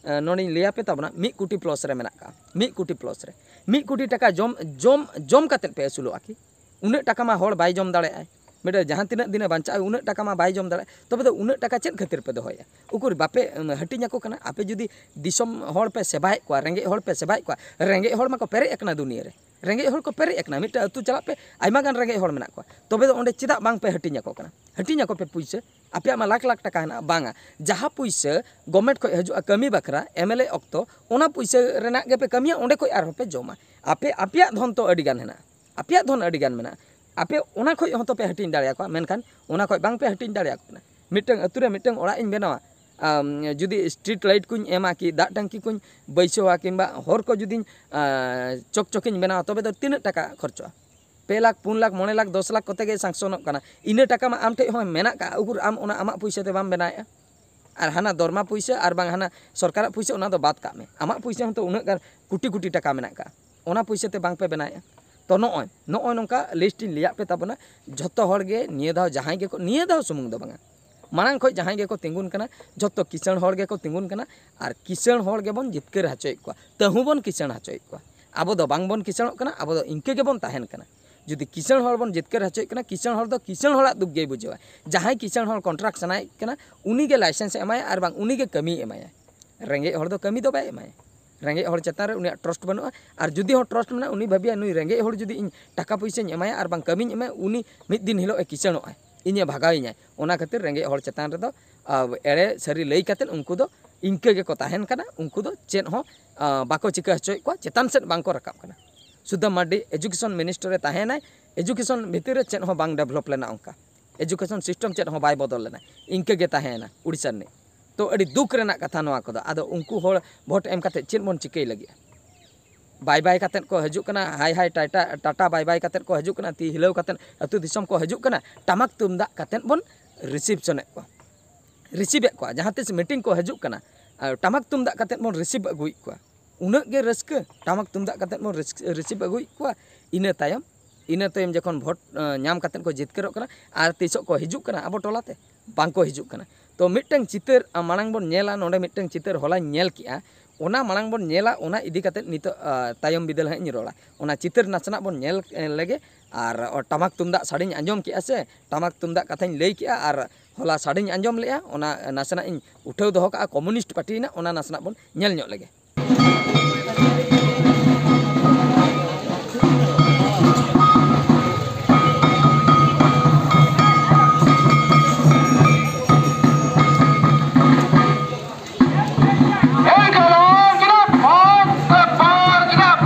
ᱱᱚᱰᱮᱧ ᱞᱟᱹᱭᱟᱯᱮ ᱛᱟᱵᱚᱱᱟ, ᱢᱤᱫ ᱠᱳᱴᱤ ᱯᱞᱟᱥ ᱨᱮ ᱢᱮᱱᱟᱜ ᱠᱟᱜᱼᱟ᱾ ᱢᱤᱫ ᱠᱳᱴᱤ ᱯᱞᱟᱥ ᱨᱮ, ᱢᱤᱫ ᱠᱳᱴᱤ ᱴᱟᱠᱟ ᱡᱚᱢ ᱡᱚᱢ ᱡᱚᱢ ᱠᱟᱛᱮᱫ ᱯᱮ ᱟᱹᱥᱩᱞᱚᱜᱼᱟ ᱠᱤ? ᱩᱱᱟᱹᱜ ᱴᱟᱠᱟ ᱢᱟ ᱦᱚᱲ ᱵᱟᱭ ᱡᱚᱢ ᱫᱟᱲᱮᱭᱟᱜᱼᱟᱭ᱾ ᱢᱤᱫᱴᱮᱱ ᱡᱟᱦᱟᱸ ᱛᱤᱱᱟᱹᱜ ᱫᱤᱱᱮ ᱵᱟᱧᱪᱟᱜᱼᱟ, ᱩᱱᱟᱹᱜ ᱴᱟᱠᱟ ᱢᱟ ᱵᱟᱭ ᱡᱚᱢ ᱫᱟᱲᱮᱭᱟᱜᱼᱟ᱾ ᱛᱚᱵᱮ ᱫᱚ ᱩᱱᱟᱹᱜ ᱴᱟᱠᱟ ᱪᱮᱫ ᱠᱷᱟᱹᱛᱤᱨ ᱯᱮ ᱫᱚᱦᱚᱭᱟ? ᱩᱠᱩᱨ ᱵᱟᱯᱮ ᱦᱟᱹᱴᱤᱧ ᱟᱠᱚ ᱠᱟᱱᱟ? ᱟᱯᱮ ᱡᱩᱫᱤ ᱫᱤᱥᱚᱢ ᱦᱚᱲ ᱯᱮ ᱥᱮᱵᱟᱭᱮᱫ ᱠᱚᱣᱟ, ᱨᱮᱸᱜᱮᱡ ᱦᱚᱲ ᱯᱮ ᱥᱮᱵᱟᱭᱮᱫ ᱠᱚᱣᱟ, ᱨᱮᱸᱜᱮᱡ ᱦᱚᱲ ᱢᱟᱠᱚ ᱯᱮᱨᱮᱡ ᱟᱠᱟᱱᱟ ᱫᱩᱱᱤᱭᱟᱹ ᱨᱮ᱾ ᱨᱮᱸᱜᱮᱡ ᱦᱚᱲ ᱠᱚ ᱯᱮᱨᱮᱡ ᱟᱠᱟᱱᱟ, ᱢᱤᱫᱴᱟᱝ ᱟᱹᱛᱩ ᱪᱟᱞᱟᱜ ᱯᱮ, ᱟᱭᱢᱟ ᱜᱟᱱ ᱨᱮᱸᱜᱮᱡ ᱦᱚᱲ ᱢᱮᱱᱟᱜ ᱠᱚᱣᱟ᱾ ᱛᱚᱵᱮ ᱫᱚ ᱚᱸᱰᱮ ᱪᱮᱫᱟᱜ ᱵᱟᱝ ᱯᱮ ᱦᱟᱹᱴᱤᱧ ᱟᱠᱚ ᱠᱟᱱᱟ? ᱦᱟᱹᱴᱤᱧ ᱟᱠᱚ ᱯᱮ ᱯᱩᱭᱥᱟᱹ, ᱟᱯᱮᱭᱟᱜ ᱢᱟ ᱞᱟᱠᱷ ᱞᱟᱠᱷ ᱴᱟᱠᱟ ᱦᱮᱱᱟᱜᱼᱟ᱾ ᱵᱟᱝᱟ, ᱡᱟᱦᱟᱸ ᱯᱩᱭᱥᱟᱹ ᱜᱚᱵᱷᱢᱮᱱᱴ ᱠᱷᱚᱱ ᱦᱤᱡᱩᱜᱼᱟ ᱠᱟᱹᱢᱤ ᱵᱟᱠᱷᱨᱟ, ᱮᱢ ᱮᱞ ᱮ ᱚᱠᱛᱚ, ᱚᱱᱟ ᱯᱩᱭᱥᱟᱹ ᱨᱮᱱᱟᱜ ᱜᱮᱯᱮ ᱠᱟᱹᱢᱤᱭᱟ, ᱚᱸᱰᱮ ᱠᱷᱚᱱ ᱟᱨᱦᱚᱸ ᱯᱮ ᱡᱚᱢᱟ᱾ ᱟᱯᱮ, ᱟᱯᱮᱭᱟᱜ ᱫᱷᱚᱱ ᱛᱚ ᱟᱹᱰᱤ ᱜᱟᱱ ᱦᱮᱱᱟᱜᱼᱟ, ᱟᱯᱮᱭᱟᱜ ᱫᱷᱚᱱ ᱟᱹᱰᱤ ᱜᱟᱱ ᱢᱮᱱᱟᱜᱼᱟ, ᱟᱯᱮ ᱚᱱᱟ ᱠᱷᱚᱱ ᱦᱚᱸᱛᱚ ᱯᱮ ᱦᱟᱹᱴᱤᱧ ᱫᱟᱲᱮᱭᱟᱠᱚᱣᱟ, ᱢᱮᱱᱠᱷᱟᱱ ᱚᱱᱟ ᱠᱷᱚᱱ ᱵᱟᱝ ᱯᱮ ᱦᱟᱹᱴᱤᱧ ᱫᱟᱲᱮᱭᱟᱠᱚ ᱠᱟᱱᱟ᱾ ᱢᱤᱫᱴᱟᱝ ᱟᱹᱛᱩ ᱨᱮ ᱢᱤᱫᱴᱟᱝ ᱚᱲᱟᱜ ᱤᱧ ᱵᱮᱱᱟᱣᱟ, ᱟᱢ, ᱡᱩᱫᱤ ᱥᱴᱨᱤᱴ ᱞᱟᱭᱤᱴ ᱠᱚᱧ ᱮᱢᱟ ᱠᱤ ᱫᱟᱜ ᱴᱟᱝᱠᱤ ᱠᱚᱧ ᱵᱟᱹᱭᱥᱟᱹᱣᱟ ᱠᱤᱝᱵᱟ ᱦᱚᱨ ᱠᱚ ᱡᱩᱫᱤᱧ, ᱟᱸ, ᱪᱚᱠᱪᱚᱠᱤᱧ ᱵᱮᱱᱟᱣᱟ, ᱛᱚᱵᱮ ᱫᱚ ᱛᱤᱱᱟᱹᱜ ᱴᱟᱠᱟ ᱠᱷᱚᱨᱪᱚᱜᱼᱟ? ᱯᱮ ᱞᱟᱠᱷ, ᱯᱩᱱ ᱞᱟᱠᱷ, ᱢᱚᱬᱮ ᱞᱟᱠᱷ, ᱫᱚᱥ ᱞᱟᱠᱷ ᱠᱚᱛᱮ ᱜᱮ ᱥᱟᱝᱥᱚᱱᱚᱜ ᱠᱟᱱᱟ᱾ ᱤᱱᱟᱹ ᱴᱟᱠᱟ ᱢᱟ ᱟᱢ ᱴᱷᱮᱡ ᱦᱚᱸ ᱢᱮᱱᱟᱜ ᱠᱟᱜᱼᱟ, ᱩᱠᱩᱨ ᱟᱢ ᱚᱱᱟ ᱟᱢᱟᱜ ᱯᱩᱭᱥᱟᱹ ᱛᱮ ᱵᱟᱢ ᱵᱮᱱᱟᱣᱮᱫᱼᱟ? ᱟᱨ ᱦᱟᱱᱟ ᱫᱚᱨᱢᱟ ᱯᱩᱭᱥᱟᱹ ᱟᱨ ᱵᱟᱝ ᱦᱟᱱᱟ ᱥᱚᱨᱠᱟᱨᱟᱜ ᱯᱩᱭᱥᱟᱹ, ᱚᱱᱟ ᱫᱚ ᱵᱟᱫ ᱠᱟᱜ ᱢᱮ, ᱟᱢᱟᱜ ᱯᱩᱭᱥᱟᱹ ᱦᱚᱸᱛᱚ ᱩᱱᱟᱹᱜ ᱜᱟᱱ ᱠᱳᱴᱤ ᱠᱳᱴᱤ ᱴᱟᱠᱟ ᱢᱮᱱᱟᱜ ᱠᱟᱜᱼᱟ, ᱚᱱᱟ ᱯᱩᱭᱥᱟᱹ ᱛᱮ ᱵᱟᱝ ᱯᱮ ᱵᱮᱱᱟᱣᱮᱫᱼᱟ᱾ ᱛᱚ ᱱᱚᱜᱼᱚᱭ, ᱱᱚᱜᱼᱚᱭ ᱱᱚᱝᱠᱟ ᱞᱤᱥᱴ ᱤᱧ ᱞᱟᱹᱭᱟᱫ ᱯᱮ ᱛᱟᱵᱚᱱᱟ᱾ ᱡᱷᱚᱛᱚ ᱦᱚᱲ ᱜᱮ ᱱᱤᱭᱟᱹ ᱫᱷᱟᱣ ᱡᱟᱦᱟᱸᱭ ᱜᱮᱠᱚ, ᱱᱤᱭᱟᱹ ᱫᱷᱟᱣ ᱥᱩᱢᱩᱝ ᱫᱚ ᱵᱟᱝᱟ, ᱢᱟᱲᱟᱝ ᱠᱷᱚᱱ ᱡᱟᱦᱟᱸᱭ ᱜᱮᱠᱚ ᱛᱤᱸᱜᱩᱱ ᱠᱟᱱᱟ, ᱡᱷᱚᱛᱚ ᱠᱤᱥᱟᱹᱬ ᱦᱚᱲ ᱜᱮᱠᱚ ᱛᱤᱸᱜᱩᱱ ᱠᱟᱱᱟ᱾ ᱟᱨ ᱠᱤᱥᱟᱹᱬ ᱦᱚᱲ ᱜᱮᱵᱚᱱ ᱡᱤᱛᱠᱟᱹᱨ ᱦᱚᱪᱚᱭᱮᱫ ᱠᱚᱣᱟ, ᱛᱟᱹᱦᱩ ᱵᱚᱱ ᱠᱤᱥᱟᱹᱬ ᱦᱚᱪᱚᱭᱮᱫ ᱠᱚᱣᱟ᱾ ᱟᱵᱚ ᱫᱚ ᱵᱟᱝᱵᱚᱱ ᱠᱤᱥᱟᱹᱬᱚᱜ ᱠᱟᱱᱟ, ᱟᱵᱚ ᱫᱚ ᱤᱱᱠᱟᱹ ᱜᱮᱵᱚᱱ ᱛᱟᱦᱮᱱ ᱠᱟᱱᱟ᱾ ᱡᱩᱫᱤ ᱠᱤᱥᱟᱹᱬ ᱦᱚᱲ ᱵᱚᱱ ᱡᱤᱛᱠᱟᱹᱨ ᱦᱚᱪᱚᱭᱮᱫ ᱠᱟᱱᱟ, ᱠᱤᱥᱟᱹᱬ ᱦᱚᱲ ᱫᱚ ᱠᱤᱥᱟᱹᱬ ᱦᱚᱲᱟᱜ ᱫᱩᱠ ᱜᱮᱭ ᱵᱩᱡᱷᱟᱹᱣᱟ᱾ ᱡᱟᱦᱟᱸᱭ ᱠᱤᱥᱟᱹᱬ ᱦᱚᱲ ᱠᱚᱱᱴᱨᱟᱠᱴ ᱥᱟᱱᱟᱭᱮᱫ ᱠᱟᱱᱟ, ᱩᱱᱤᱜᱮ ᱞᱟᱭᱥᱮᱱᱥ ᱮ ᱮᱢᱟᱭᱟ ᱟᱨ ᱵᱟᱝ ᱩᱱᱤᱜᱮ ᱠᱟᱹᱢᱤᱭ ᱮᱢᱟᱭᱟ᱾ ᱨᱮᱸᱜᱮᱡ ᱦᱚᱲ ᱫᱚ ᱠᱟᱹᱢᱤ ᱫᱚ ᱵᱟᱭ ᱮᱢᱟᱭᱟ᱾ ᱨᱮᱸᱜᱮᱡ ᱦᱚᱲ ᱪᱮᱛᱟᱱ ᱨᱮ ᱩᱱᱤᱭᱟᱜ ᱴᱨᱟᱥᱴ ᱵᱟᱹᱱᱩᱜᱼᱟ᱾ ᱟᱨ ᱡᱩᱫᱤ ᱦᱚᱸ ᱴᱨᱟᱥᱴ ᱢᱮᱱᱟᱜᱼᱟ, ᱩᱱᱤ ᱵᱷᱟᱹᱵᱤᱭᱟ, ᱱᱩᱭ ᱨᱮᱸᱜᱮᱡ ᱦᱚᱲ ᱡᱩᱫᱤ ᱤᱧ ᱴᱟᱠᱟ ᱯᱩᱭᱥᱟᱹᱧ ᱮᱢᱟᱭᱟ ᱟᱨ ᱵᱟᱝ ᱠᱟᱹᱢᱤᱧ ᱮᱢᱟᱭᱟ, ᱩᱱᱤ ᱢᱤᱫ ᱫᱤᱱ ᱦᱤᱞᱳᱜ ᱮ ᱠᱤᱥᱟᱹᱬᱚᱜᱼᱟᱭ, ᱤᱧᱮ ᱵᱷᱟᱜᱟᱣᱤᱧᱟᱭ᱾ ᱚᱱᱟ ᱠᱷᱟᱹᱛᱤᱨ ᱨᱮᱸᱜᱮᱡ ᱦᱚᱲ ᱪᱮᱛᱟᱱ ᱨᱮᱫᱚ, ᱟ, ᱮᱲᱮ ᱥᱟᱹᱨᱤ ᱞᱟᱹᱭ ᱠᱟᱛᱮᱫ ᱩᱱᱠᱩ ᱫᱚ ᱤᱱᱠᱟᱹ ᱜᱮᱠᱚ ᱛᱟᱦᱮᱱ ᱠᱟᱱᱟ᱾ ᱩᱱᱠᱩ ᱫᱚ ᱪᱮᱫ ᱦᱚᱸ, ᱟ, ᱵᱟᱠᱚ ᱪᱤᱠᱟᱹ ᱦᱚᱪᱚᱭᱮᱫ ᱠᱚᱣᱟ, ᱪᱮᱛᱟᱱ ᱥᱮᱫ ᱵᱟᱝᱠᱚ ᱨᱟᱠᱟᱵ ᱠᱟᱱᱟ᱾ ᱥᱩᱫᱷᱟ ᱢᱟᱨᱰᱤ ᱮᱡᱩᱠᱮᱥᱚᱱ ᱢᱤᱱᱤᱥᱴᱟᱨ ᱮ ᱛᱟᱦᱮᱱᱟᱭ, ᱮᱡᱩᱠᱮᱥᱚᱱ ᱵᱷᱤᱛᱤᱨ ᱨᱮ ᱪᱮᱫ ᱦᱚᱸ ᱵᱟᱝ ᱰᱮᱵᱷᱞᱚᱯ ᱞᱮᱱᱟ, ᱚᱱᱠᱟ ᱮᱡᱩᱠᱮᱥᱚᱱ ᱥᱤᱥᱴᱮᱢ ᱪᱮᱫ ᱦᱚᱸ ᱵᱟᱭ ᱵᱚᱫᱚᱞ ᱞᱮᱱᱟ, ᱤᱱᱠᱟᱹ ᱜᱮ ᱛᱟᱦᱮᱸᱭᱮᱱᱟ ᱩᱲᱤᱥᱥᱟ ᱨᱤᱱᱤᱡ᱾ ᱛᱚ ᱟᱹᱰᱤ ᱫᱩᱠ ᱨᱮᱱᱟᱜ ᱠᱟᱛᱷᱟ ᱱᱚᱣᱟ ᱠᱚᱫᱚ᱾ ᱟᱫᱚ ᱩᱱᱠᱩ ᱦᱚᱲ ᱵᱷᱳᱴ ᱮᱢ ᱠᱟᱛᱮᱫ ᱪᱮᱫ ᱵᱚᱱ ᱪᱤᱠᱟᱹᱭ ᱞᱟᱹᱜᱤᱫᱼᱟ? ᱵᱟᱭ ᱵᱟᱭ ᱠᱟᱛᱮᱫ ᱠᱚ ᱦᱤᱡᱩᱜ ᱠᱟᱱᱟ, ᱦᱟᱭ ᱦᱟᱭ ᱴᱟᱴᱟ, ᱴᱟᱴᱟ ᱵᱟᱭ ᱵᱟᱭ ᱠᱟᱛᱮᱫ ᱠᱚ ᱦᱤᱡᱩᱜ ᱠᱟᱱᱟ, ᱛᱤ ᱦᱤᱞᱟᱹᱣ ᱠᱟᱛᱮᱫ ᱟᱹᱛᱩ ᱫᱤᱥᱚᱢ ᱠᱚ ᱦᱤᱡᱩᱜ ᱠᱟᱱᱟ, ᱴᱟᱢᱟᱠ ᱛᱩᱢᱫᱟᱜ ᱠᱟᱛᱮᱫ ᱵᱚᱱ ᱨᱤᱥᱤᱯᱥᱚᱱᱮᱫ ᱠᱚᱣᱟ, ᱨᱤᱥᱤᱵᱷᱮᱫ ᱠᱚᱣᱟ᱾ ᱡᱟᱦᱟᱸ ᱛᱤᱥ ᱢᱤᱴᱤᱝ ᱠᱚ ᱦᱤᱡᱩᱜ ᱠᱟᱱᱟ, ᱟᱨ ᱴᱟᱢᱟᱠ ᱛᱩᱢᱫᱟᱜ ᱠᱟᱛᱮᱫ ᱵᱚᱱ ᱨᱤᱥᱤᱵᱷ ᱟᱹᱜᱩᱭᱮᱫ ᱠᱚᱣᱟ᱾ ᱩᱱᱟᱹᱜ ᱜᱮ ᱨᱟᱹᱥᱠᱟᱹ, ᱴᱟᱢᱟᱠ ᱛᱩᱢᱫᱟᱜ ᱠᱟᱛᱮᱫ ᱵᱚᱱ ᱨᱤᱥ-, ᱨᱤᱥᱤᱵᱷ ᱟᱹᱜᱩᱭᱮᱫ ᱠᱚᱣᱟ᱾ ᱤᱱᱟᱹ ᱛᱟᱭᱚᱢ, ᱤᱱᱟᱹ ᱛᱟᱭᱚᱢ ᱡᱚᱠᱷᱚᱱ ᱵᱷᱳᱴ, ᱮᱸ, ᱧᱟᱢ ᱠᱟᱛᱮᱫ ᱠᱚ ᱡᱤᱛᱠᱟᱹᱨᱚᱜ ᱠᱟᱱᱟ, ᱟᱨ ᱛᱤᱥᱚᱜ ᱠᱚ ᱦᱤᱡᱩᱜ ᱠᱟᱱᱟ ᱟᱵᱚ ᱴᱚᱞᱟ ᱛᱮ? ᱵᱟᱝ ᱠᱚ ᱦᱤᱡᱩᱜ ᱠᱟᱱᱟ᱾ ᱛᱚ ᱢᱤᱫᱴᱟᱝ ᱪᱤᱛᱟᱹᱨ, ᱟ, ᱢᱟᱲᱟᱝ ᱵᱚᱱ ᱧᱮᱞᱟ, ᱱᱚᱰᱮ ᱢᱤᱫᱴᱟᱝ ᱪᱤᱛᱟᱹᱨ ᱦᱚᱞᱟᱧ ᱧᱮᱞ ᱠᱮᱜᱼᱟ, ᱚᱱᱟ ᱢᱟᱲᱟᱝ ᱵᱚᱱ ᱧᱮᱞᱟ, ᱚᱱᱟ ᱤᱫᱤ ᱠᱟᱛᱮᱫ ᱱᱤᱛᱚᱜ, ᱟ, ᱛᱟᱭᱚᱢ ᱵᱤᱫᱟᱹᱞ ᱦᱟᱸᱜ ᱤᱧ ᱨᱚᱲᱟ᱾ ᱚᱱᱟ ᱪᱤᱛᱟᱹᱨ ᱱᱟᱥᱮᱱᱟᱜ ᱵᱚᱱ ᱧᱮᱞ, ᱮ, ᱞᱮᱜᱮ, ᱟᱨ, ᱚ, ᱴᱟᱢᱟᱠ ᱛᱩᱢᱫᱟᱜ ᱥᱟᱰᱮᱧ ᱟᱸᱡᱚᱢ ᱠᱮᱜᱼᱟ ᱥᱮ, ᱴᱟᱢᱟᱠ ᱛᱩᱢᱫᱟᱜ ᱠᱟᱛᱷᱟᱧ ᱞᱟᱹᱭ ᱠᱮᱜᱼᱟ, ᱟᱨ ᱦᱚᱞᱟ ᱥᱟᱰᱮᱧ ᱟᱸᱡᱚᱢ ᱞᱮᱜᱼᱟ, ᱚᱱᱟ ᱱᱟᱥᱮᱱᱟᱜ ᱤᱧ ᱩᱴᱷᱟᱹᱣ ᱫᱚᱦᱚ ᱠᱟᱜᱼᱟ, ᱠᱚᱢᱩᱱᱤᱥᱴ ᱯᱟᱨᱴᱤ ᱨᱮᱱᱟᱜ, ᱚᱱᱟ ᱱᱟᱥᱮᱱᱟᱜ ᱵᱚᱱ ᱧᱮᱞ ᱧᱚᱜ ᱞᱮᱜᱮ᱾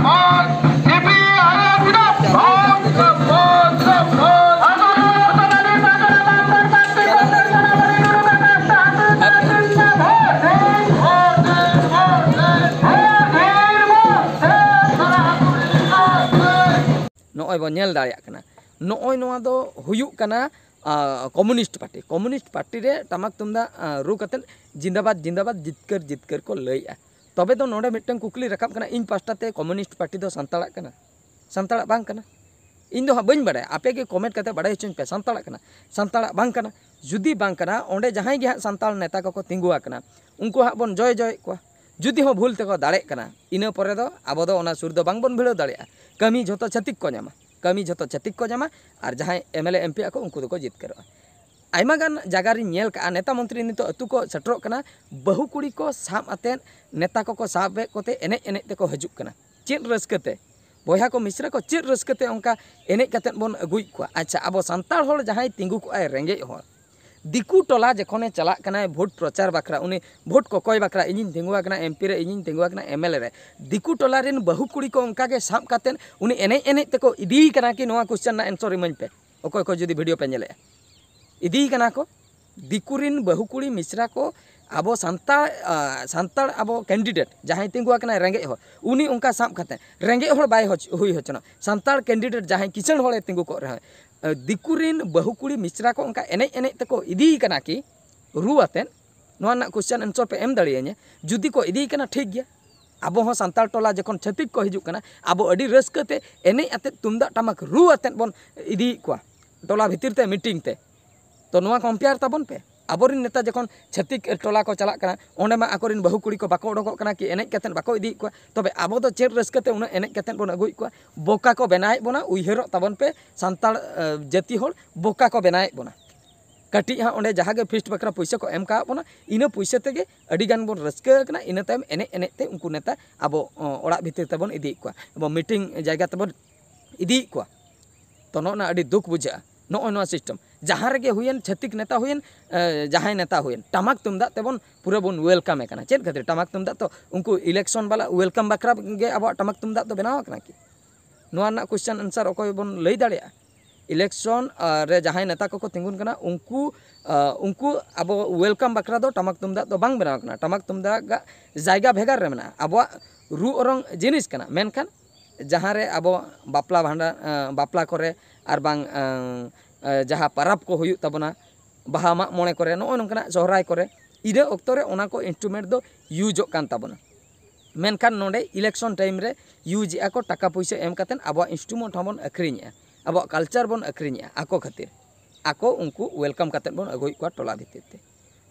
ᱱᱚᱜᱼᱚᱭ ᱵᱚᱱ ᱧᱮᱞ ᱫᱟᱲᱮᱭᱟᱜ ᱠᱟᱱᱟ, ᱱᱚᱜᱼᱚᱭ ᱱᱚᱣᱟ ᱫᱚ ᱦᱩᱭᱩᱜ ᱠᱟᱱᱟ, ᱟ, ᱠᱚᱢᱩᱱᱤᱥᱴ ᱯᱟᱨᱴᱤ᱾ ᱠᱚᱢᱩᱱᱤᱥᱴ ᱯᱟᱨᱴᱤ ᱨᱮ ᱴᱟᱢᱟᱠ ᱛᱩᱢᱫᱟᱜ, ᱟ, ᱨᱩ ᱠᱟᱛᱮᱫ ᱡᱤᱱᱫᱟᱵᱟᱫᱽ, ᱡᱤᱱᱫᱟᱵᱟᱫᱽ, ᱡᱤᱛᱠᱟᱹᱨ, ᱡᱤᱛᱠᱟᱹᱨ ᱠᱚ ᱞᱟᱹᱭᱮᱜᱼᱟ᱾ ᱛᱚᱵᱮ ᱫᱚ ᱱᱚᱰᱮ ᱢᱤᱫᱴᱟᱝ ᱠᱩᱠᱞᱤ ᱨᱟᱠᱟᱵ ᱠᱟᱱᱟ, ᱤᱧ ᱯᱟᱥᱴᱟ ᱛᱮ ᱠᱚᱢᱩᱱᱤᱥᱴ ᱯᱟᱨᱴᱤ ᱫᱚ ᱥᱟᱱᱛᱟᱲᱟᱜ ᱠᱟᱱᱟ? ᱥᱟᱱᱛᱟᱲᱟᱜ ᱵᱟᱝ ᱠᱟᱱᱟ? ᱤᱧ ᱫᱚ ᱦᱟᱸᱜ ᱵᱟᱹᱧ ᱵᱟᱲᱟᱭᱟ, ᱟᱯᱮ ᱜᱮ ᱠᱚᱢᱮᱱᱴ ᱠᱟᱛᱮ ᱵᱟᱲᱟᱭ ᱦᱚᱪᱚᱧ ᱯᱮ, ᱥᱟᱱᱛᱟᱲᱟᱜ ᱠᱟᱱᱟ, ᱥᱟᱱᱛᱟᱲᱟᱜ ᱵᱟᱝ ᱠᱟᱱᱟ? ᱡᱩᱫᱤ ᱵᱟᱝ ᱠᱟᱱᱟ, ᱚᱸᱰᱮ ᱡᱟᱦᱟᱸᱭ ᱜᱮ ᱦᱟᱸᱜ ᱥᱟᱱᱛᱟᱲ ᱱᱮᱛᱟ ᱠᱚᱠᱚ ᱛᱤᱸᱜᱩ ᱟᱠᱟᱱᱟ, ᱩᱱᱠᱩ ᱦᱟᱸᱜ ᱵᱚᱱ ᱡᱚᱭ ᱡᱚᱭᱮᱫ ᱠᱚᱣᱟ᱾ ᱡᱩᱫᱤ ᱦᱚᱸ ᱵᱷᱩᱞ ᱛᱮᱠᱚ ᱫᱟᱲᱮᱜ ᱠᱟᱱᱟ, ᱤᱱᱟᱹ ᱯᱚᱨᱮ ᱫᱚ ᱟᱵᱚ ᱫᱚ ᱚᱱᱟ ᱥᱩᱨ ᱫᱚ ᱵᱟᱝ ᱵᱚᱱ ᱵᱷᱤᱲᱟᱹᱣ ᱫᱟᱲᱮᱭᱟᱜᱼᱟ᱾ ᱠᱟᱹᱢᱤ ᱡᱷᱚᱛᱚ ᱪᱷᱟᱹᱛᱤᱠ ᱠᱚ ᱧᱟᱢᱟ, ᱠᱟᱹᱢᱤ ᱡᱷᱚᱛᱚ ᱪᱷᱟᱹᱛᱤᱠ ᱠᱚ ᱧᱟᱢᱟ, ᱟᱨ ᱡᱟᱦᱟᱸᱭ M L A, M P ᱟᱠᱚ, ᱩᱱᱠᱩ ᱫᱚᱠᱚ ᱡᱤᱛᱠᱟᱹᱨᱚᱜᱼᱟ᱾ ᱟᱭᱢᱟ ᱜᱟᱱ ᱡᱟᱭᱜᱟ ᱨᱤᱧ ᱧᱮᱞ ᱠᱟᱜᱼᱟ, ᱱᱮᱛᱟ ᱢᱚᱱᱛᱨᱤ ᱱᱤᱛᱚᱜ ᱟᱹᱛᱩ ᱠᱚ ᱥᱮᱴᱮᱨᱚᱜ ᱠᱟᱱᱟ, ᱵᱟᱹᱦᱩ ᱠᱩᱲᱤ ᱠᱚ ᱥᱟᱵ ᱟᱛᱮᱫ ᱱᱮᱛᱟ ᱠᱚᱠᱚ ᱥᱟᱵ ᱮᱫ ᱠᱚᱛᱮ ᱮᱱᱮᱡ ᱮᱱᱮᱡ ᱛᱮᱠᱚ ᱦᱤᱡᱩᱜ ᱠᱟᱱᱟ᱾ ᱪᱮᱫ ᱨᱟᱹᱥᱠᱟᱹ ᱛᱮ? ᱵᱚᱭᱦᱟ ᱠᱚ ᱢᱤᱥᱨᱟ ᱠᱚ, ᱪᱮᱫ ᱨᱟᱹᱥᱠᱟᱹ ᱛᱮ ᱚᱱᱠᱟ ᱮᱱᱮᱡ ᱠᱟᱛᱮᱫ ᱵᱚᱱ ᱟᱹᱜᱩᱭᱮᱫ ᱠᱚᱣᱟ? ᱟᱪᱪᱷᱟ, ᱟᱵᱚ ᱥᱟᱱᱛᱟᱲ ᱦᱚᱲ ᱡᱟᱦᱟᱸᱭ ᱛᱤᱸᱜᱩ ᱠᱚᱜᱼᱟᱭ ᱨᱮᱸᱜᱮᱡ ᱦᱚᱲ, ᱫᱤᱠᱩ ᱴᱚᱞᱟ ᱡᱚᱠᱷᱚᱱᱮ ᱪᱟᱞᱟᱜ ᱠᱟᱱᱟᱭ ᱵᱷᱳᱴ ᱯᱨᱚᱪᱟᱨ ᱵᱟᱠᱷᱨᱟ, ᱩᱱᱤ ᱵᱷᱳᱴ ᱠᱚᱠᱚᱭ ᱵᱟᱠᱷᱨᱟ, ᱤᱧᱤᱧ ᱛᱤᱸᱜᱩ ᱟᱠᱟᱱᱟ ᱮᱢ ᱯᱤ ᱨᱮ, ᱤᱧᱤᱧ ᱛᱤᱸᱜᱩ ᱟᱠᱟᱱᱟ ᱮᱢ ᱮᱞ ᱮ ᱨᱮ, ᱫᱤᱠᱩ ᱴᱚᱞᱟ ᱨᱮᱱ ᱵᱟᱹᱦᱩ ᱠᱩᱲᱤ ᱠᱚ ᱚᱱᱠᱟ ᱜᱮ ᱥᱟᱵ ᱠᱟᱛᱮᱫ ᱩᱱᱤ ᱮᱱᱮᱡ ᱮᱱᱮᱡ ᱛᱮᱠᱚ ᱤᱫᱤᱭᱮ ᱠᱟᱱᱟ ᱠᱤ? ᱱᱚᱣᱟ ᱠᱚᱥᱪᱮᱱ ᱨᱮᱱᱟᱜ ᱮᱱᱥᱚᱨ ᱤᱢᱟᱹᱧ ᱯᱮ, ᱚᱠᱚᱭ ᱠᱚ ᱡᱩᱫᱤ ᱵᱷᱤᱰᱤᱭᱳ ᱯᱮ ᱧᱮᱞᱮᱫᱼᱟ᱾ ᱤᱫᱤᱭᱮ ᱠᱟᱱᱟ ᱠᱚ ᱫᱤᱠᱩ ᱨᱮᱱ ᱵᱟᱹᱦᱩ ᱠᱩᱲᱤ ᱢᱤᱥᱨᱟ ᱠᱚ, ᱟᱵᱚ ᱥᱟᱱᱛᱟᱲ, ᱟ, ᱥᱟᱱᱛᱟᱲ ᱟᱵᱚ ᱠᱮᱱᱰᱤᱰᱮᱴ ᱡᱟᱦᱟᱸᱭ ᱛᱤᱸᱜᱩ ᱟᱠᱟᱱᱟᱭ ᱨᱮᱸᱜᱮᱡ ᱦᱚᱲ, ᱩᱱᱤ ᱚᱱᱠᱟ ᱥᱟᱵ ᱠᱟᱛᱮᱫ, ᱨᱮᱸᱜᱮᱡ ᱦᱚᱲ ᱵᱟᱭ ᱦᱚᱪ-, ᱦᱩᱭ ᱦᱚᱪᱚᱱᱟ, ᱥᱟᱱᱛᱟᱲ ᱠᱮᱱᱰᱤᱰᱮᱴ ᱡᱟᱦᱟᱸᱭ ᱠᱤᱥᱟᱹᱬ ᱦᱚᱲᱮ ᱛᱤᱸᱜᱩ ᱠᱚᱜ ᱨᱮᱦᱚᱸ, ᱟ, ᱫᱤᱠᱩ ᱨᱮᱱ ᱵᱟᱹᱦᱩ ᱠᱩᱲᱤ ᱢᱤᱥᱨᱟ ᱠᱚ ᱚᱱᱠᱟ ᱮᱱᱮᱡ ᱮᱱᱮᱡ ᱛᱮᱠᱚ ᱤᱫᱤᱭᱮ ᱠᱟᱱᱟ ᱠᱤ ᱨᱩ ᱟᱛᱮᱫ? ᱱᱚᱣᱟ ᱨᱮᱱᱟᱜ ᱠᱚᱥᱪᱮᱱ ᱮᱱᱥᱚᱨ ᱯᱮ ᱮᱢ ᱫᱟᱲᱮᱭᱟᱹᱧᱟ᱾ ᱡᱩᱫᱤ ᱠᱚ ᱤᱫᱤᱭᱮ ᱠᱟᱱᱟ, ᱴᱷᱤᱠ ᱜᱮᱭᱟ, ᱟᱵᱚ ᱦᱚᱸ ᱥᱟᱱᱛᱟᱲ ᱴᱚᱞᱟ ᱡᱚᱠᱷᱚᱱ ᱪᱷᱟᱹᱛᱤᱠ ᱠᱚ ᱦᱤᱡᱩᱜ ᱠᱟᱱᱟ, ᱟᱵᱚ ᱟᱹᱰᱤ ᱨᱟᱹᱥᱠᱟᱹ ᱛᱮ ᱮᱱᱮᱡ ᱟᱛᱮᱫ ᱛᱩᱢᱫᱟᱜ ᱴᱟᱢᱟᱠ ᱨᱩ ᱟᱛᱮᱫ ᱵᱚᱱ ᱤᱫᱤᱭᱮᱫ ᱠᱚᱣᱟ ᱴᱚᱞᱟ ᱵᱷᱤᱛᱤᱨ ᱛᱮ ᱢᱤᱴᱤᱝ ᱛᱮ᱾ ᱛᱚ ᱱᱚᱣᱟ ᱠᱚᱢᱯᱮᱭᱟᱨ ᱛᱟᱵᱚᱱ ᱯᱮ᱾ ᱟᱵᱚᱨᱮᱱ ᱱᱮᱛᱟ ᱡᱚᱠᱷᱚᱱ ᱪᱷᱟᱹᱛᱤᱠ ᱴᱚᱞᱟ ᱠᱚ ᱪᱟᱞᱟᱜ ᱠᱟᱱᱟ, ᱚᱸᱰᱮ ᱢᱟ ᱟᱠᱚᱨᱮᱱ ᱵᱟᱹᱦᱩ ᱠᱩᱲᱤ ᱠᱚ ᱵᱟᱠᱚ ᱚᱰᱚᱠᱚᱜ ᱠᱟᱱᱟ ᱠᱤ ᱮᱱᱮᱡ ᱠᱟᱛᱮᱫ ᱵᱟᱠᱚ ᱤᱫᱤᱭᱮᱫ ᱠᱚᱣᱟ, ᱛᱚᱵᱮ ᱟᱵᱚ ᱫᱚ ᱪᱮᱫ ᱨᱟᱹᱥᱠᱟᱹ ᱛᱮ ᱩᱱᱟᱹᱜ ᱮᱱᱮᱡ ᱠᱟᱛᱮᱫ ᱵᱚᱱ ᱟᱹᱜᱩᱭᱮᱫ ᱠᱚᱣᱟ? ᱵᱚᱠᱟ ᱠᱚ ᱵᱮᱱᱟᱣᱮᱫ ᱵᱚᱱᱟ᱾ ᱩᱭᱦᱟᱹᱨᱚᱜ ᱛᱟᱵᱚᱱ ᱯᱮ, ᱥᱟᱱᱛᱟᱲ, ᱮ, ᱡᱟᱹᱛᱤ ᱦᱚᱲ ᱵᱚᱠᱟ ᱠᱚ ᱵᱮᱱᱟᱣᱮᱫ ᱵᱚᱱᱟ᱾ ᱠᱟᱹᱴᱤᱡ ᱦᱟᱸᱜ ᱚᱸᱰᱮ ᱡᱟᱦᱟᱸ ᱜᱮ ᱯᱷᱤᱥᱴ ᱵᱟᱠᱷᱨᱟ ᱯᱩᱭᱥᱟᱹ ᱠᱚ ᱮᱢ ᱠᱟᱣᱟᱫ ᱵᱚᱱᱟ, ᱤᱱᱟᱹ ᱯᱩᱭᱥᱟᱹ ᱛᱮᱜᱮ ᱟᱹᱰᱤ ᱜᱟᱱ ᱵᱚᱱ ᱨᱟᱹᱥᱠᱟᱹ ᱟᱠᱟᱱᱟ᱾ ᱤᱱᱟᱹ ᱛᱟᱭᱚᱢ ᱮᱱᱮᱡ ᱮᱱᱮᱡ ᱛᱮ ᱩᱱᱠᱩ ᱱᱮᱛᱟ ᱟᱵᱚ, ᱚ, ᱚᱲᱟᱜ ᱵᱷᱤᱛᱤᱨ ᱛᱮᱵᱚᱱ ᱤᱫᱤᱭᱮᱫ ᱠᱚᱣᱟ, ᱟᱵᱚ ᱢᱤᱴᱤᱝ ᱡᱟᱭᱜᱟ ᱛᱮᱵᱚᱱ ᱤᱫᱤᱭᱮᱫ ᱠᱚᱣᱟ᱾ ᱛᱚ ᱱᱚᱜᱼᱚ ᱱᱟ ᱟᱹᱰᱤ ᱫᱩᱠ ᱵᱩᱡᱷᱟᱹᱜᱼᱟ᱾ ᱱᱚᱜᱼᱚᱭ ᱱᱚᱣᱟ ᱥᱤᱥᱴᱮᱢ ᱡᱟᱦᱟᱸ ᱨᱮᱜᱮ ᱦᱩᱭᱮᱱ, ᱪᱷᱟᱹᱛᱤᱠ ᱱᱮᱛᱟ ᱦᱩᱭᱮᱱ, ᱮ, ᱡᱟᱦᱟᱸᱭ ᱱᱮᱛᱟ ᱦᱩᱭᱮᱱ, ᱴᱟᱢᱟᱠ ᱛᱩᱢᱫᱟᱜ ᱛᱮᱵᱚᱱ ᱯᱩᱨᱟᱹ ᱵᱚᱱ ᱣᱮᱞᱠᱟᱢ ᱮ ᱠᱟᱱᱟ᱾ ᱪᱮᱫ ᱠᱷᱟᱹᱛᱤᱨ? ᱴᱟᱢᱟᱠ ᱛᱩᱢᱫᱟᱜ ᱛᱚ ᱩᱱᱠᱩ ᱤᱞᱮᱠᱥᱚᱱ ᱵᱟᱞᱟ ᱣᱮᱞᱠᱟᱢ ᱵᱟᱠᱷᱨᱟ ᱜᱮ ᱟᱵᱚᱣᱟᱜ ᱴᱟᱢᱟᱠ ᱛᱩᱢᱫᱟᱜ ᱫᱚ ᱵᱮᱱᱟᱣ ᱟᱠᱟᱱᱟ ᱠᱤ? ᱱᱚᱣᱟ ᱨᱮᱱᱟᱜ ᱠᱚᱥᱪᱮᱱ ᱟᱱᱥᱟᱨ ᱚᱠᱚᱭ ᱵᱚᱱ ᱞᱟᱹᱭ ᱫᱟᱲᱮᱭᱟᱜᱼᱟ? ᱤᱞᱮᱠᱥᱚᱱ, ᱟ, ᱨᱮ ᱡᱟᱦᱟᱸᱭ ᱱᱮᱛᱟ ᱠᱚᱠᱚ ᱛᱤᱸᱜᱩᱱ ᱠᱟᱱᱟ, ᱩᱱᱠᱩ, ᱟ, ᱩᱱᱠᱩ ᱟᱵᱚ ᱣᱮᱞᱠᱟᱢ ᱵᱟᱠᱷᱨᱟ ᱫᱚ ᱴᱟᱢᱟᱠ ᱛᱩᱢᱫᱟᱜ ᱫᱚ ᱵᱟᱝ ᱵᱮᱱᱟᱣ ᱟᱠᱟᱱᱟ᱾ ᱴᱟᱢᱟᱠ ᱛᱩᱢᱫᱟᱜ ᱜᱟ-, ᱡᱟᱭᱜᱟ ᱵᱷᱮᱜᱟᱨ ᱨᱮ ᱢᱮᱱᱟᱜᱼᱟ, ᱟᱵᱚᱣᱟᱜ ᱨᱩ ᱚᱨᱚᱝ ᱡᱤᱱᱤᱥ ᱠᱟᱱᱟ᱾ ᱢᱮᱱᱠᱷᱟᱱ ᱡᱟᱦᱟᱸ ᱨᱮ ᱟᱵᱚ ᱵᱟᱯᱞᱟ ᱵᱷᱟᱸᱰᱟᱱ, ᱟ, ᱵᱟᱯᱞᱟ ᱠᱚᱨᱮ ᱟᱨ ᱵᱟᱝ, ᱟ, ᱟ, ᱡᱟᱦᱟᱸ ᱯᱟᱨᱟᱵᱽ ᱠᱚ ᱦᱩᱭᱩᱜ ᱛᱟᱵᱚᱱᱟ, ᱵᱟᱦᱟ ᱢᱟᱜ ᱢᱚᱬᱮ ᱠᱚᱨᱮ, ᱱᱚᱜᱼᱚ ᱱᱚᱝᱠᱟᱱᱟᱜ ᱥᱚᱦᱨᱟᱭ ᱠᱚᱨᱮ, ᱤᱱᱟᱹ ᱚᱠᱛᱚ ᱨᱮ ᱚᱱᱟ ᱠᱚ ᱤᱱᱥᱴᱨᱩᱢᱮᱱᱴ ᱫᱚ ᱤᱭᱩᱡᱚᱜ ᱠᱟᱱ ᱛᱟᱵᱚᱱᱟ᱾ ᱢᱮᱱᱠᱷᱟᱱ ᱱᱚᱰᱮ ᱤᱞᱮᱠᱥᱚᱱ ᱴᱟᱭᱤᱢ ᱨᱮ ᱤᱭᱩᱡᱽ ᱮᱫᱼᱟ ᱠᱚ, ᱴᱟᱠᱟ ᱯᱩᱭᱥᱟᱹ ᱮᱢ ᱠᱟᱛᱮᱫ ᱟᱵᱚᱣᱟᱜ ᱤᱱᱥᱴᱨᱩᱢᱮᱱᱴ ᱦᱚᱸᱵᱚᱱ ᱟᱹᱠᱷᱨᱤᱧᱮᱫᱼᱟ, ᱟᱵᱚᱣᱟᱜ ᱠᱟᱞᱪᱟᱨ ᱵᱚᱱ ᱟᱹᱠᱷᱨᱤᱧᱮᱫᱼᱟ ᱟᱠᱚ ᱠᱷᱟᱹᱛᱤᱨ᱾ ᱟᱠᱚ ᱩᱱᱠᱩ ᱣᱮᱞᱠᱟᱢ ᱠᱟᱛᱮᱫ ᱵᱚᱱ ᱟᱹᱜᱩᱭᱮᱫ ᱠᱚᱣᱟ ᱴᱚᱞᱟ ᱵᱷᱤᱛᱤᱨ ᱛᱮ᱾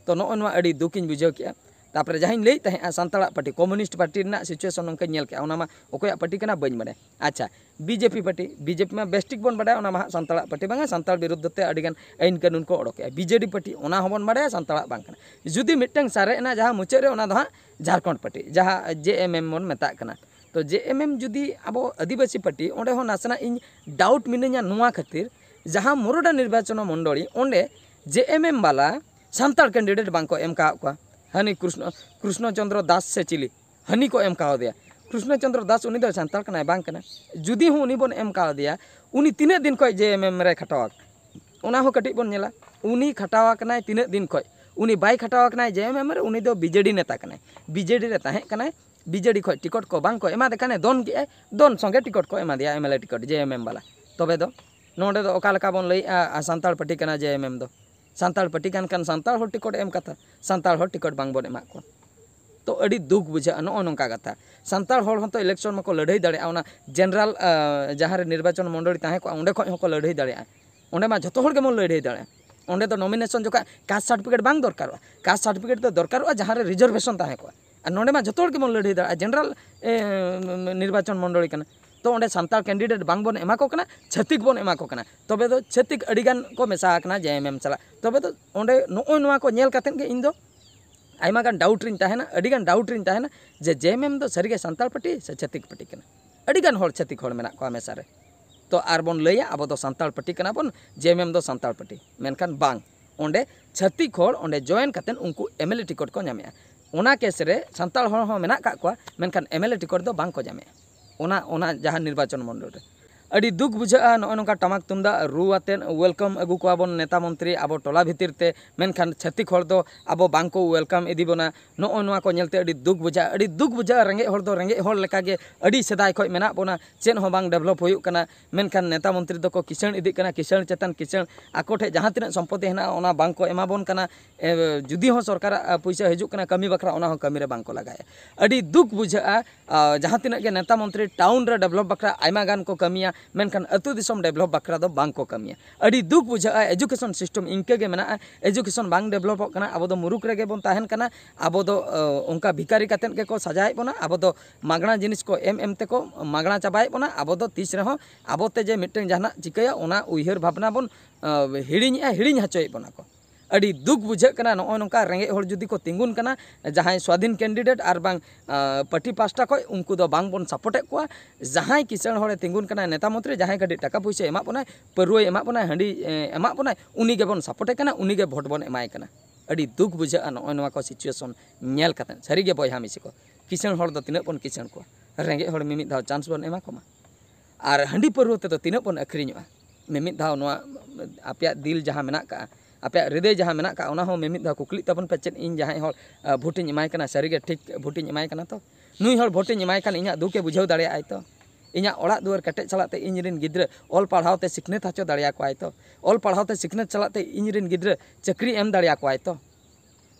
ᱛᱚ ᱱᱚᱜᱼᱚ ᱱᱚᱣᱟ ᱟᱹᱰᱤ ᱫᱩᱠᱤᱧ ᱵᱩᱡᱷᱟᱹᱣ ᱠᱮᱫᱼᱟ᱾ ᱛᱟᱨᱯᱚᱨᱮ ᱡᱟᱦᱟᱸᱧ ᱞᱟᱹᱭᱮᱫ ᱛᱟᱦᱮᱸᱫᱼᱟ ᱥᱟᱱᱛᱟᱲᱟᱜ ᱯᱟᱨᱴᱤ, ᱠᱚᱢᱭᱩᱱᱤᱥᱴ ᱯᱟᱨᱴᱤ ᱨᱮᱱᱟᱜ ᱥᱤᱪᱩᱭᱮᱥᱚᱱ ᱱᱚᱝᱠᱟᱧ ᱧᱮᱞ ᱠᱮᱜᱼᱟ, ᱚᱱᱟ ᱢᱟ ᱚᱠᱚᱭᱟᱜ ᱯᱟᱨᱴᱤ ᱠᱟᱱᱟ ᱵᱟᱹᱧ ᱵᱟᱲᱟᱭᱟ᱾ ᱟᱪᱪᱷᱟ, ᱵᱤᱡᱮᱯᱤ ᱯᱟᱨᱴᱤ, ᱵᱤᱡᱮᱯᱤ ᱢᱟ ᱵᱮᱥ ᱴᱷᱤᱠ ᱵᱚᱱ ᱵᱟᱰᱟᱭᱟ, ᱚᱱᱟ ᱢᱟ ᱦᱟᱸᱜ ᱥᱟᱱᱛᱟᱲᱟᱜ ᱯᱟᱨᱴᱤ ᱵᱟᱝᱟ, ᱥᱟᱱᱛᱟᱲ ᱵᱤᱨᱩᱫᱽᱫᱷ ᱛᱮ ᱟᱹᱰᱤᱜᱟᱱ ᱟᱹᱭᱤᱱ ᱠᱟᱹᱱᱩᱱ ᱠᱚ ᱚᱰᱚᱠᱮᱜᱼᱟ᱾ ᱵᱤᱡᱮᱰᱤ ᱯᱟᱨᱴᱤ, ᱚᱱᱟ ᱦᱚᱸᱵᱚᱱ ᱵᱟᱰᱟᱭᱟ ᱥᱟᱱᱛᱟᱲᱟᱜ ᱵᱟᱝ ᱠᱟᱱᱟ᱾ ᱡᱩᱫᱤ ᱢᱤᱫᱴᱟᱝ ᱥᱟᱨᱮᱡ ᱮᱱᱟ ᱡᱟᱦᱟᱸ ᱢᱩᱪᱟᱹᱫ ᱨᱮ, ᱚᱱᱟ ᱫᱚ ᱦᱟᱸᱜ ᱡᱷᱟᱲᱠᱷᱚᱸᱰ ᱯᱟᱨᱴᱤ, ᱡᱟᱦᱟᱸ ᱡᱮ ᱮᱢ ᱮᱢ ᱵᱚᱱ ᱢᱮᱛᱟᱜ ᱠᱟᱱᱟ᱾ ᱛᱚ ᱡᱮ ᱮᱢ ᱮᱢ ᱡᱩᱫᱤ ᱟᱵᱚ ᱟᱹᱫᱤᱵᱟᱹᱥᱤ ᱯᱟᱨᱴᱤ, ᱚᱸᱰᱮ ᱦᱚᱸ ᱱᱟᱥᱮᱱᱟᱜ ᱤᱧ ᱰᱟᱣᱩᱴ ᱢᱤᱱᱟᱹᱧᱟ ᱱᱚᱣᱟ ᱠᱷᱟᱹᱛᱤᱨ, ᱡᱟᱦᱟᱸ ᱢᱚᱨᱚᱰᱟ ᱱᱤᱨᱵᱟᱪᱚᱱ ᱢᱚᱱᱰᱚᱞᱤ, ᱚᱸᱰᱮ ᱡᱮ ᱮᱢ ᱮᱢ ᱵᱟᱞᱟ ᱥᱟᱱᱛᱟᱲ ᱠᱮᱱᱰᱤᱰᱮᱴ ᱵᱟᱝ ᱠᱚ ᱮᱢ ᱠᱟᱣᱟᱫ ᱠᱚᱣᱟ᱾ ᱦᱟᱹᱱᱤ ᱠᱨᱩᱥᱱᱚ, ᱠᱨᱩᱥᱱᱚ ᱪᱚᱸᱫᱽᱨᱚ ᱫᱟᱥ ᱥᱮ ᱪᱤᱞᱤ, ᱦᱟᱹᱱᱤ ᱠᱚ ᱮᱢ ᱠᱟᱣᱫᱮᱭᱟ᱾ ᱠᱨᱩᱥᱱᱚ ᱪᱚᱸᱫᱽᱨᱚ ᱫᱟᱥ ᱩᱱᱤ ᱫᱚ ᱥᱟᱱᱛᱟᱲ ᱠᱟᱱᱟᱭ ᱵᱟᱝ ᱠᱟᱱᱟ? ᱡᱩᱫᱤ ᱦᱚᱸ ᱩᱱᱤ ᱵᱚᱱ ᱮᱢ ᱠᱟᱣᱫᱮᱭᱟ, ᱩᱱᱤ ᱛᱤᱱᱟᱹᱜ ᱫᱤᱱ ᱠᱷᱚᱱ ᱡᱮ ᱮᱢ ᱮᱢ ᱨᱮ ᱠᱷᱟᱴᱟᱣ ᱟᱠᱟᱱᱟ? ᱚᱱᱟ ᱦᱚᱸ ᱠᱟᱹᱴᱤᱡ ᱵᱚᱱ ᱧᱮᱞᱟ, ᱩᱱᱤ ᱠᱷᱟᱴᱟᱣ ᱟᱠᱟᱱᱟᱭ ᱛᱤᱱᱟᱹᱜ ᱫᱤᱱ ᱠᱷᱚᱱ? ᱩᱱᱤ ᱵᱟᱭ ᱠᱷᱟᱴᱟᱣ ᱟᱠᱟᱱᱟᱭ ᱡᱮ ᱮᱢ ᱮᱢ ᱨᱮ, ᱩᱱᱤ ᱫᱚ ᱵᱤᱡᱮᱰᱤ ᱱᱮᱛᱟ ᱠᱟᱱᱟᱭ, ᱵᱤᱡᱮᱰᱤ ᱨᱮ ᱛᱟᱦᱮᱸ ᱠᱟᱱᱟᱭ, ᱵᱤᱡᱮᱰᱤ ᱠᱷᱚᱱ ᱴᱤᱠᱤᱴ ᱠᱚ ᱵᱟᱝ ᱠᱚ ᱮᱢᱟᱫᱮ ᱠᱟᱱᱮ ᱫᱚᱱ ᱠᱮᱜᱼᱟᱭ, ᱫᱚᱱ ᱥᱚᱸᱜᱮ ᱴᱤᱠᱤᱴ ᱠᱚ ᱮᱢᱟᱫᱮᱭᱟ ᱮᱢ ᱮᱞ ᱮ ᱴᱤᱠᱤᱴ, ᱡᱮ ᱮᱢ ᱮᱢ ᱵᱟᱞᱟ᱾ ᱛᱚᱵᱮ ᱫᱚ ᱱᱚᱰᱮ ᱫᱚ ᱚᱠᱟ ᱞᱮᱠᱟ ᱵᱚᱱ ᱞᱟᱹᱭᱮᱜᱼᱟ, ᱟᱨ ᱥᱟᱱᱛᱟᱲ ᱯᱟᱨᱴᱤ ᱠᱟᱱᱟ ᱡᱮ ᱮᱢ ᱮᱢ ᱫᱚ? ᱥᱟᱱᱛᱟᱲ ᱯᱟᱨᱴᱤ ᱠᱟᱱ ᱠᱷᱟᱱ ᱥᱟᱱᱛᱟᱲ ᱦᱚᱲ ᱴᱤᱠᱤᱴ ᱮᱢ ᱠᱟᱛᱷᱟ, ᱥᱟᱱᱛᱟᱲ ᱦᱚᱲ ᱴᱤᱠᱤᱴ ᱵᱟᱝ ᱵᱚᱱ ᱮᱢᱟᱜ ᱠᱚᱣᱟ᱾ ᱛᱚ ᱟᱹᱰᱤ ᱫᱩᱠ ᱵᱩᱡᱷᱟᱹᱜᱼᱟ ᱱᱚᱜᱼᱚ ᱱᱚᱝᱠᱟ ᱠᱟᱛᱷᱟ᱾ ᱥᱟᱱᱛᱟᱲ ᱦᱚᱲ ᱦᱚᱸᱛᱚ ᱤᱞᱮᱠᱥᱚᱱ ᱢᱟᱠᱚ ᱞᱟᱹᱲᱦᱟᱹᱭ ᱫᱟᱲᱮᱭᱟᱜᱼᱟ, ᱚᱱᱟ ᱡᱮᱱᱟᱨᱮᱞ, ᱟᱸ, ᱡᱟᱦᱟᱸ ᱨᱮ ᱱᱤᱨᱵᱟᱪᱚᱱ ᱢᱚᱱᱰᱚᱞᱤ ᱛᱟᱦᱮᱸ ᱠᱚᱜᱼᱟ, ᱚᱸᱰᱮ ᱠᱷᱚᱱ ᱦᱚᱸᱠᱚ ᱞᱟᱹᱲᱦᱟᱹᱭ ᱫᱟᱲᱮᱭᱟᱜᱼᱟ᱾ ᱚᱸᱰᱮ ᱢᱟ ᱡᱷᱚᱛᱚ ᱦᱚᱲ ᱜᱮᱵᱚᱱ ᱞᱟᱹᱲᱦᱟᱹᱭ ᱫᱟᱲᱮᱭᱟᱜᱼᱟ᱾ ᱚᱸᱰᱮ ᱫᱚ ᱱᱚᱢᱤᱱᱮᱥᱚᱱ ᱡᱚᱠᱷᱚᱱ ᱠᱟᱥᱴ ᱥᱟᱨᱴᱤᱯᱷᱤᱠᱮᱴ ᱵᱟᱝ ᱫᱚᱨᱠᱟᱨᱚᱜᱼᱟ, ᱠᱟᱥᱴ ᱥᱟᱨᱴᱤᱯᱷᱤᱠᱮᱴ ᱫᱚ ᱫᱚᱨᱠᱟᱨᱚᱜᱼᱟ ᱡᱟᱦᱟᱸ ᱨᱮ ᱨᱤᱡᱟᱨᱵᱷᱮᱥᱚᱱ ᱛᱟᱦᱮᱸ ᱠᱚᱜᱼᱟ᱾ ᱟᱨ ᱱᱚᱰᱮ ᱢᱟ ᱡᱷᱚᱛᱚ ᱦᱚᱲ ᱜᱮᱵᱚᱱ ᱞᱟᱹᱲᱦᱟᱹᱭ ᱫᱟᱲᱮᱭᱟᱜᱼᱟ, ᱡᱮᱱᱟᱨᱮᱞ, ᱮ, ᱱᱤᱨᱵᱟᱪᱚᱱ ᱢᱚᱱᱰᱚᱞᱤ ᱠᱟᱱᱟ᱾ ᱛᱚ ᱚᱸᱰᱮ ᱥᱟᱱᱛᱟᱲ ᱠᱮᱱᱰᱤᱰᱮᱴ ᱵᱟᱝ ᱵᱚᱱ ᱮᱢᱟ ᱠᱚ ᱠᱟᱱᱟ, ᱪᱷᱟᱹᱛᱤᱠ ᱵᱚᱱ ᱮᱢᱟ ᱠᱚ ᱠᱟᱱᱟ᱾ ᱛᱚᱵᱮ ᱫᱚ ᱪᱷᱟᱹᱛᱤᱠ ᱟᱹᱰᱤᱜᱟᱱ ᱠᱚ ᱢᱮᱥᱟ ᱟᱠᱟᱱᱟ ᱡᱮ ᱮᱢ ᱮᱢ ᱥᱟᱞᱟᱜ᱾ ᱛᱚᱵᱮ ᱫᱚ ᱚᱸᱰᱮ ᱱᱚᱜᱼᱚᱭ ᱱᱚᱣᱟ ᱠᱚ ᱧᱮᱞ ᱠᱟᱛᱮᱫ ᱜᱮ ᱤᱧ ᱫᱚ ᱟᱭᱢᱟ ᱜᱟᱱ ᱰᱟᱣᱩᱴ ᱨᱤᱧ ᱛᱟᱦᱮᱱᱟ, ᱟᱹᱰᱤ ᱜᱟᱱ ᱰᱟᱣᱩᱴ ᱨᱤᱧ ᱛᱟᱦᱮᱱᱟ ᱡᱮ ᱡᱮ ᱮᱢ ᱮᱢ ᱫᱚ ᱥᱟᱹᱨᱤᱜᱮ ᱥᱟᱱᱛᱟᱲ ᱯᱟᱨᱴᱤ ᱥᱮ ᱪᱷᱟᱹᱛᱤᱠ ᱯᱟᱨᱴᱤ ᱠᱟᱱᱟ? ᱟᱹᱰᱤ ᱜᱟᱱ ᱦᱚᱲ ᱪᱷᱟᱹᱛᱤᱠ ᱦᱚᱲ ᱢᱮᱱᱟᱜ ᱠᱚᱣᱟ ᱢᱮᱥᱟ ᱨᱮ᱾ ᱛᱚ ᱟᱨ ᱵᱚᱱ ᱞᱟᱹᱭᱟ ᱟᱵᱚ ᱫᱚ ᱥᱟᱱᱛᱟᱲ ᱯᱟᱨᱴᱤ ᱠᱟᱱᱟ ᱵᱚᱱ, ᱡᱮ ᱮᱢ ᱮᱢ ᱫᱚ ᱥᱟᱱᱛᱟᱲ ᱯᱟᱨᱴᱤ, ᱢᱮᱱᱠᱷᱟᱱ ᱵᱟᱝ, ᱚᱸᱰᱮ ᱪᱷᱟᱹᱛᱤᱠ ᱦᱚᱲ ᱚᱸᱰᱮ ᱡᱚᱭᱮᱱ ᱠᱟᱛᱮᱫ ᱩᱱᱠᱩ ᱮᱢ ᱮᱞ ᱮ ᱴᱤᱠᱤᱴ ᱠᱚ ᱧᱟᱢᱮᱜᱼᱟ᱾ ᱚᱱᱟ ᱠᱮᱥ ᱨᱮ ᱥᱟᱱᱛᱟᱲ ᱦᱚᱲ ᱦᱚᱸ ᱢᱮᱱᱟᱜ ᱠᱟᱜ ᱠᱚᱣᱟ, ᱢᱮᱱᱠᱷᱟᱱ ᱮᱢ ᱮᱞ ᱮ ᱴᱤᱠᱤᱴ ᱫᱚ ᱵᱟᱝ ᱠᱚ ᱧᱟᱢᱮᱜᱼᱟ᱾ ᱚᱱᱟ, ᱚᱱᱟ ᱡᱟᱦᱟᱸ ᱱᱤᱨᱵᱟᱪᱚᱱ ᱢᱚᱱᱰᱚᱞ ᱨᱮ ᱟᱹᱰᱤ ᱫᱩᱠ ᱵᱩᱡᱷᱟᱹᱜᱼᱟ᱾ ᱱᱚᱜᱼᱚᱭ ᱱᱚᱝᱠᱟ ᱴᱟᱢᱟᱠ ᱛᱩᱢᱫᱟᱜ ᱨᱩ ᱟᱛᱮᱫ ᱣᱮᱞᱠᱟᱢ ᱟᱹᱜᱩ ᱠᱚᱣᱟ ᱵᱚᱱ ᱱᱮᱛᱟ ᱢᱚᱱᱛᱨᱤ ᱟᱵᱚ ᱴᱚᱞᱟ ᱵᱷᱤᱛᱤᱨ ᱛᱮ, ᱢᱮᱱᱠᱷᱟᱱ ᱪᱷᱟᱹᱛᱤᱠ ᱦᱚᱲ ᱫᱚ ᱟᱵᱚ ᱵᱟᱝ ᱠᱚ ᱣᱮᱞᱠᱟᱢ ᱤᱫᱤ ᱵᱚᱱᱟ᱾ ᱱᱚᱜᱼᱚᱭ ᱱᱚᱣᱟ ᱠᱚ ᱧᱮᱞᱛᱮ ᱟᱹᱰᱤ ᱫᱩᱠ ᱵᱩᱡᱷᱟᱹᱜᱼᱟ, ᱟᱹᱰᱤ ᱫᱩᱠ ᱵᱩᱡᱷᱟᱹᱜᱼᱟ᱾ ᱨᱮᱸᱜᱮᱡ ᱦᱚᱲ ᱫᱚ ᱨᱮᱸᱜᱮᱡ ᱦᱚᱲ ᱞᱮᱠᱟᱜᱮ ᱟᱹᱰᱤ ᱥᱮᱫᱟᱭ ᱠᱷᱚᱱ ᱢᱮᱱᱟᱜ ᱵᱚᱱᱟ, ᱪᱮᱫ ᱦᱚᱸ ᱵᱟᱝ ᱰᱮᱵᱷᱞᱚᱯ ᱦᱩᱭᱩᱜ ᱠᱟᱱᱟ, ᱢᱮᱱᱠᱷᱟᱱ ᱱᱮᱛᱟ ᱢᱚᱱᱛᱨᱤ ᱫᱚᱠᱚ ᱠᱤᱥᱟᱹᱬ ᱤᱫᱤᱜ ᱠᱟᱱᱟ, ᱠᱤᱥᱟᱹᱬ ᱪᱮᱛᱟᱱ ᱠᱤᱥᱟᱹᱬ᱾ ᱟᱠᱚ ᱴᱷᱮᱱ ᱡᱟᱦᱟᱸ ᱛᱤᱱᱟᱹᱜ ᱥᱚᱢᱯᱚᱛᱤ ᱦᱮᱱᱟᱜᱼᱟ ᱚᱱᱟ ᱵᱟᱝ ᱠᱚ ᱮᱢᱟ ᱵᱚᱱ ᱠᱟᱱᱟ᱾ ᱮ, ᱡᱩᱫᱤ ᱦᱚᱸ ᱥᱚᱨᱠᱟᱨᱟᱜ, ᱟ, ᱯᱩᱭᱥᱟᱹ ᱦᱤᱡᱩᱜ ᱠᱟᱱᱟ ᱠᱟᱹᱢᱤ ᱵᱟᱠᱷᱨᱟ, ᱚᱱᱟ ᱦᱚᱸ ᱠᱟᱹᱢᱤ ᱨᱮ ᱵᱟᱝ ᱠᱚ ᱞᱟᱜᱟᱣᱮᱫᱼᱟ᱾ ᱟᱹᱰᱤ ᱫᱩᱠ ᱵᱩᱡᱷᱟᱹᱜᱼᱟ᱾ ᱟ, ᱡᱟᱦᱟᱸ ᱛᱤᱱᱟᱹᱜ ᱜᱮ ᱱᱮᱛᱟ ᱢᱚᱱᱛᱨᱤ ᱴᱟᱣᱩᱱ ᱨᱮ ᱰᱮᱵᱷᱞᱚᱯ ᱵᱟᱠᱷᱨᱟ ᱟᱭᱢᱟ ᱜᱟᱱ ᱠᱚ ᱠᱟᱹᱢᱤᱭᱟ, ᱢᱮᱱᱠᱷᱟᱱ ᱟᱹᱛᱩ ᱫᱤᱥᱚᱢ ᱰᱮᱵᱷᱞᱚᱯ ᱵᱟᱠᱷᱨᱟ ᱫᱚ ᱵᱟᱝ ᱠᱚ ᱠᱟᱹᱢᱤᱭᱟ᱾ ᱟᱹᱰᱤ ᱫᱩᱠ ᱵᱩᱡᱷᱟᱹᱜᱼᱟ, ᱮᱡᱩᱠᱮᱥᱚᱱ ᱥᱤᱥᱴᱮᱢ ᱤᱱᱠᱟᱹ ᱜᱮ ᱢᱮᱱᱟᱜᱼᱟ, ᱮᱡᱩᱠᱮᱥᱚᱱ ᱵᱟᱝ ᱰᱮᱵᱷᱞᱚᱯᱚᱜ ᱠᱟᱱᱟ, ᱟᱵᱚ ᱫᱚ ᱢᱩᱨᱩᱠ ᱨᱮᱜᱮ ᱵᱚᱱ ᱛᱟᱦᱮᱱ ᱠᱟᱱᱟ, ᱟᱵᱚ ᱫᱚ ᱚᱱᱠᱟ ᱵᱷᱤᱠᱟᱨᱤ ᱠᱟᱛᱮᱫ ᱜᱮᱠᱚ ᱥᱟᱡᱟᱣᱮᱫ ᱵᱚᱱᱟ, ᱟᱵᱚ ᱫᱚ ᱢᱟᱜᱽᱱᱟ ᱡᱤᱱᱤᱥ ᱠᱚ ᱮᱢ ᱮᱢ ᱛᱮᱠᱚ ᱢᱟᱜᱽᱱᱟ ᱪᱟᱵᱟᱭᱮᱫ ᱵᱚᱱᱟ, ᱟᱵᱚ ᱫᱚ ᱛᱤᱥ ᱨᱮᱦᱚᱸ ᱟᱵᱚᱛᱮ ᱡᱮ ᱢᱤᱫᱴᱟᱝ ᱡᱟᱦᱟᱱᱟᱜ ᱪᱤᱠᱟᱹᱭᱟ ᱚᱱᱟ ᱩᱭᱦᱟᱹᱨ ᱵᱷᱟᱵᱽᱱᱟ ᱵᱚᱱ ᱦᱤᱲᱤᱧᱮᱫᱼᱟ, ᱦᱤᱲᱤᱧ ᱦᱚᱪᱚᱭᱮᱫ ᱵᱚᱱᱟ ᱠᱚ᱾ ᱟᱹᱰᱤ ᱫᱩᱠ ᱵᱩᱡᱷᱟᱹᱜ ᱠᱟᱱᱟ, ᱱᱚᱜᱼᱚᱭ ᱱᱚᱝᱠᱟ ᱨᱮᱸᱜᱮᱡ ᱦᱚᱲ ᱡᱩᱫᱤ ᱠᱚ ᱛᱤᱸᱜᱩᱱ ᱠᱟᱱᱟ ᱡᱟᱦᱟᱸᱭ ᱥᱣᱟᱫᱷᱤᱱ ᱠᱮᱱᱰᱤᱰᱮᱴ ᱟᱨ ᱵᱟᱝ ᱯᱟᱨᱴᱤ ᱯᱟᱥᱴᱟ ᱠᱷᱚᱱ, ᱩᱱᱠᱩ ᱫᱚ ᱵᱟᱝ ᱵᱚᱱ ᱥᱟᱯᱳᱨᱴᱮᱫ ᱠᱚᱣᱟ᱾ ᱡᱟᱦᱟᱸᱭ ᱠᱤᱥᱟᱹᱬ ᱦᱚᱲᱮ ᱛᱤᱸᱜᱩᱱ ᱠᱟᱱᱟ, ᱱᱮᱛᱟ ᱢᱚᱱᱛᱨᱤ ᱡᱟᱦᱟᱸᱭ ᱠᱟᱹᱴᱤᱡ ᱴᱟᱠᱟ ᱯᱩᱭᱥᱟᱹ ᱮᱢᱟᱜ ᱵᱚᱱᱟᱭ, ᱯᱟᱹᱨᱣᱟᱹᱭ ᱮᱢᱟᱜ ᱵᱚᱱᱟᱭ, ᱦᱟᱺᱰᱤ ᱮᱢᱟᱜ ᱵᱚᱱᱟᱭ, ᱩᱱᱤ ᱜᱮᱵᱚᱱ ᱥᱟᱯᱳᱨᱴᱮ ᱠᱟᱱᱟ, ᱩᱱᱤ ᱜᱮ ᱵᱷᱳᱴ ᱵᱚᱱ ᱮᱢᱟᱭ ᱠᱟᱱᱟ᱾ ᱟᱹᱰᱤ ᱫᱩᱠ ᱵᱩᱡᱷᱟᱹᱜᱼᱟ ᱱᱚᱜᱼᱚᱭ ᱱᱚᱣᱟ ᱠᱚ ᱥᱤᱪᱩᱭᱮᱥᱚᱱ ᱧᱮᱞ ᱠᱟᱛᱮ᱾ ᱥᱟᱹᱨᱤᱜᱮ ᱵᱚᱭᱦᱟ ᱢᱤᱥᱤ ᱠᱚ, ᱠᱤᱥᱟᱹᱬ ᱦᱚᱲ ᱫᱚ ᱛᱤᱱᱟᱹᱜ ᱵᱚᱱ ᱠᱤᱥᱟᱹᱬ ᱠᱚᱣᱟ, ᱨᱮᱸᱜᱮᱡ ᱦᱚᱲ ᱢᱤᱢᱤᱫ ᱫᱷᱟᱣ ᱪᱟᱱᱥ ᱵᱚᱱ ᱮᱢᱟ ᱠᱚᱢᱟ᱾ ᱟᱨ ᱦᱟᱺᱰᱤ ᱯᱟᱹᱨᱣᱟᱹ ᱛᱮᱫᱚ ᱛᱤᱱᱟᱹᱜ ᱵᱚᱱ ᱟᱹᱠᱷᱨᱤᱧᱚᱜᱼᱟ? ᱢᱤᱢᱤᱫ ᱫᱷᱟᱣ ᱱᱚᱣᱟ ᱟᱯᱮᱭᱟᱜ ᱫᱤᱞ ᱡᱟᱦᱟᱸ ᱢᱮᱱᱟᱜ ᱠᱟᱜᱼᱟ, ᱟᱯᱮᱭᱟᱜ ᱦᱨᱤᱫᱟᱹᱭ ᱡᱟᱦᱟᱸ ᱢᱮᱱᱟᱜ ᱠᱟᱜᱼᱟ, ᱚᱱᱟ ᱦᱚᱸ ᱢᱤᱢᱤᱫ ᱫᱷᱟᱣ ᱠᱩᱠᱞᱤᱜ ᱛᱟᱵᱚᱱ ᱯᱮ, ᱪᱮᱫ ᱤᱧ ᱡᱟᱦᱟᱸᱭ ᱦᱚᱲ ᱵᱷᱳᱴᱤᱧ ᱮᱢᱟᱭ ᱠᱟᱱᱟ, ᱥᱟᱹᱨᱤᱜᱮ ᱴᱷᱤᱠ ᱵᱷᱳᱴᱤᱧ ᱮᱢᱟᱭ ᱠᱟᱱᱟ ᱛᱚ? ᱱᱩᱭ ᱦᱚᱲ ᱵᱷᱳᱴᱤᱧ ᱮᱢᱟᱭ ᱠᱷᱟᱱ ᱤᱧᱟᱹᱜ ᱫᱩᱠᱮ ᱵᱩᱡᱷᱟᱹᱣ ᱫᱟᱲᱮᱭᱟᱜᱼᱟᱭ ᱛᱚ? ᱤᱧᱟᱹᱜ ᱚᱲᱟᱜ ᱫᱩᱣᱟᱹᱨ ᱠᱮᱴᱮᱡ ᱥᱟᱞᱟᱜ ᱛᱮ ᱤᱧ ᱨᱮᱱ ᱜᱤᱫᱽᱨᱟᱹ ᱚᱞ ᱯᱟᱲᱦᱟᱣ ᱛᱮ ᱥᱤᱠᱷᱱᱟᱹᱛ ᱦᱚᱪᱚ ᱫᱟᱲᱮᱭᱟᱠᱚᱣᱟᱭ ᱛᱚ? ᱚᱞ ᱯᱟᱲᱦᱟᱣ ᱛᱮ ᱥᱤᱠᱷᱱᱟᱹᱛ ᱥᱟᱞᱟᱜ ᱛᱮ ᱤᱧ ᱨᱮᱱ ᱜᱤᱫᱽᱨᱟᱹ ᱪᱟᱹᱠᱨᱤ ᱮᱢ ᱫᱟᱲᱮᱭᱟᱠᱚᱣᱟᱭ ᱛᱚ?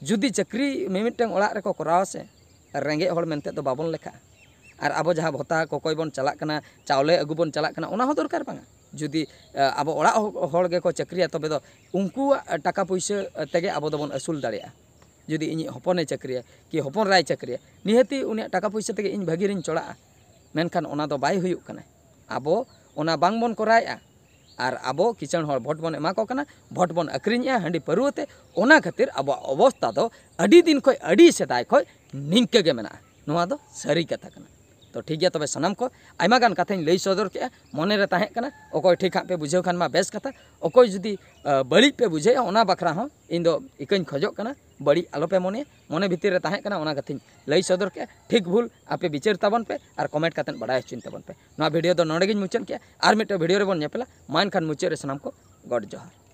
ᱡᱩᱫᱤ ᱪᱟᱹᱠᱨᱤ ᱢᱤᱢᱤᱫᱴᱟᱝ ᱚᱲᱟᱜ ᱨᱮᱠᱚ ᱠᱚᱨᱟᱣᱟ ᱥᱮ, ᱨᱮᱸᱜᱮᱡ ᱦᱚᱲ ᱢᱮᱱᱛᱮ ᱫᱚ ᱵᱟᱵᱚᱱ ᱞᱮᱠᱷᱟᱜᱼᱟ᱾ ᱟᱨ ᱟᱵᱚ ᱡᱟᱦᱟᱸ ᱵᱷᱚᱛᱟ ᱠᱚᱠᱚᱭ ᱵᱚᱱ ᱪᱟᱞᱟᱜ ᱠᱟᱱᱟ, ᱪᱟᱣᱞᱮ ᱟᱹᱜᱩ ᱵᱚᱱ ᱪᱟᱞᱟᱜ ᱠᱟᱱᱟ, ᱚᱱᱟ ᱦᱚᱸ ᱫᱚᱨᱠᱟᱨ ᱵᱟᱝᱟ᱾ ᱡᱩᱫᱤ ᱟᱵᱚ ᱚᱲᱟᱜ ᱦᱚᱲ ᱜᱮᱠᱚ ᱪᱟᱹᱠᱨᱤᱭᱟ, ᱛᱚᱵᱮ ᱫᱚ ᱩᱱᱠᱩᱣᱟᱜ ᱴᱟᱠᱟ ᱯᱩᱭᱥᱟᱹ ᱛᱮᱜᱮ ᱟᱵᱚ ᱫᱚᱵᱚᱱ ᱟᱹᱥᱩᱞ ᱫᱟᱲᱮᱭᱟᱜᱼᱟ᱾ ᱡᱩᱫᱤ ᱤᱧᱤᱡ ᱦᱚᱯᱚᱱᱮ ᱪᱟᱹᱠᱨᱤᱭᱟ ᱠᱤ ᱦᱚᱯᱚᱱ ᱮᱨᱟᱭ ᱪᱟᱹᱠᱨᱤᱭᱟ, ᱱᱤᱦᱟᱹᱛᱤ ᱩᱱᱤᱭᱟᱜ ᱴᱟᱠᱟ ᱯᱩᱭᱥᱟᱹ ᱛᱮᱜᱮ ᱤᱧ ᱵᱷᱟᱹᱜᱤ ᱨᱤᱧ ᱪᱚᱲᱟᱜᱼᱟ᱾ ᱢᱮᱱᱠᱷᱟᱱ ᱚᱱᱟ ᱫᱚ ᱵᱟᱭ ᱦᱩᱭᱩᱜ ᱠᱟᱱᱟ᱾ ᱟᱵᱚ ᱚᱱᱟ ᱵᱟᱝ ᱵᱚᱱ ᱠᱚᱨᱟᱣᱮᱫᱼᱟ᱾ ᱟᱨ ᱟᱵᱚ ᱠᱤᱥᱟᱹᱬ ᱦᱚᱲ ᱵᱷᱳᱴ ᱵᱚᱱ ᱮᱢᱟ ᱠᱚ ᱠᱟᱱᱟ, ᱵᱷᱳᱴ ᱵᱚᱱ ᱟᱹᱠᱷᱨᱤᱧᱮᱫᱼᱟ ᱦᱟᱺᱰᱤ ᱯᱟᱹᱨᱣᱟᱹ ᱛᱮ᱾ ᱚᱱᱟ ᱠᱷᱟᱹᱛᱤᱨ ᱟᱵᱚᱣᱟᱜ ᱚᱵᱚᱥᱛᱟ ᱫᱚ ᱟᱹᱰᱤ ᱫᱤᱱ ᱠᱷᱚᱱ, ᱟᱹᱰᱤ ᱥᱮᱫᱟᱭ ᱠᱷᱚᱱ ᱱᱤᱝᱠᱟᱹ ᱜᱮ ᱢᱮᱱᱟᱜᱼᱟ᱾ ᱱᱚᱣᱟ ᱫᱚ ᱥᱟᱹᱨᱤ ᱠᱟᱛᱷᱟ ᱠᱟᱱᱟ᱾ ᱛᱚ ᱴᱷᱤᱠ ᱜᱮᱭᱟ, ᱛᱚᱵᱮ ᱥᱟᱱᱟᱢ ᱠᱚ ᱟᱭᱢᱟ ᱜᱟᱱ ᱠᱟᱛᱷᱟᱧ ᱞᱟᱹᱭ ᱥᱚᱫᱚᱨ ᱠᱮᱜᱼᱟ, ᱢᱚᱱᱮ ᱨᱮ ᱛᱟᱦᱮᱸ ᱠᱟᱱᱟ᱾ ᱚᱠᱚᱭ ᱴᱷᱤᱠ ᱦᱟᱸᱜ ᱯᱮ ᱵᱩᱡᱷᱟᱹᱣ ᱠᱷᱟᱱ ᱢᱟ ᱵᱮᱥ ᱠᱟᱛᱷᱟ, ᱚᱠᱚᱭ ᱡᱩᱫᱤ ᱵᱟᱹᱲᱤᱡ ᱯᱮ ᱵᱩᱡᱷᱟᱹᱣᱮᱫᱼᱟ ᱚᱱᱟ ᱵᱟᱠᱷᱨᱟ ᱦᱚᱸ ᱤᱧ ᱫᱚ ᱤᱠᱟᱹᱧ ᱠᱷᱚᱡᱚᱜ ᱠᱟᱱᱟ᱾ ᱵᱟᱹᱲᱤᱡ ᱟᱞᱚᱯᱮ ᱢᱚᱱᱮᱭᱟ, ᱢᱚᱱᱮ ᱵᱷᱤᱛᱤᱨ ᱨᱮ ᱛᱟᱦᱮᱸ ᱠᱟᱱᱟ ᱚᱱᱟ ᱠᱟᱛᱷᱟᱧ ᱞᱟᱹᱭ ᱥᱚᱫᱚᱨ ᱠᱮᱜᱼᱟ᱾ ᱴᱷᱤᱠ ᱵᱷᱩᱞ ᱟᱯᱮ ᱵᱤᱪᱟᱹᱨ ᱛᱟᱵᱚᱱ ᱯᱮ ᱟᱨ ᱠᱚᱢᱮᱱᱴ ᱠᱟᱛᱮᱫ ᱵᱟᱲᱟᱭ ᱦᱚᱪᱚᱧ ᱛᱟᱵᱚᱱ ᱯᱮ᱾ ᱱᱚᱣᱟ ᱵᱷᱤᱰᱤᱭᱳ ᱫᱚ ᱱᱚᱰᱮ ᱜᱤᱧ ᱢᱩᱪᱟᱹᱫ ᱠᱮᱜᱼᱟ᱾ ᱟᱨ ᱢᱤᱫᱴᱮᱱ ᱵᱷᱤᱰᱤᱭᱳ ᱨᱮᱵᱚᱱ ᱧᱮᱯᱮᱞᱟ᱾ ᱢᱟ ᱮᱱᱠᱷᱟᱱ ᱢᱩᱪᱟᱹᱫ ᱨᱮ ᱥᱟᱱᱟᱢ ᱠᱚ ᱜᱚᱰ ᱡᱚᱦᱟᱨ᱾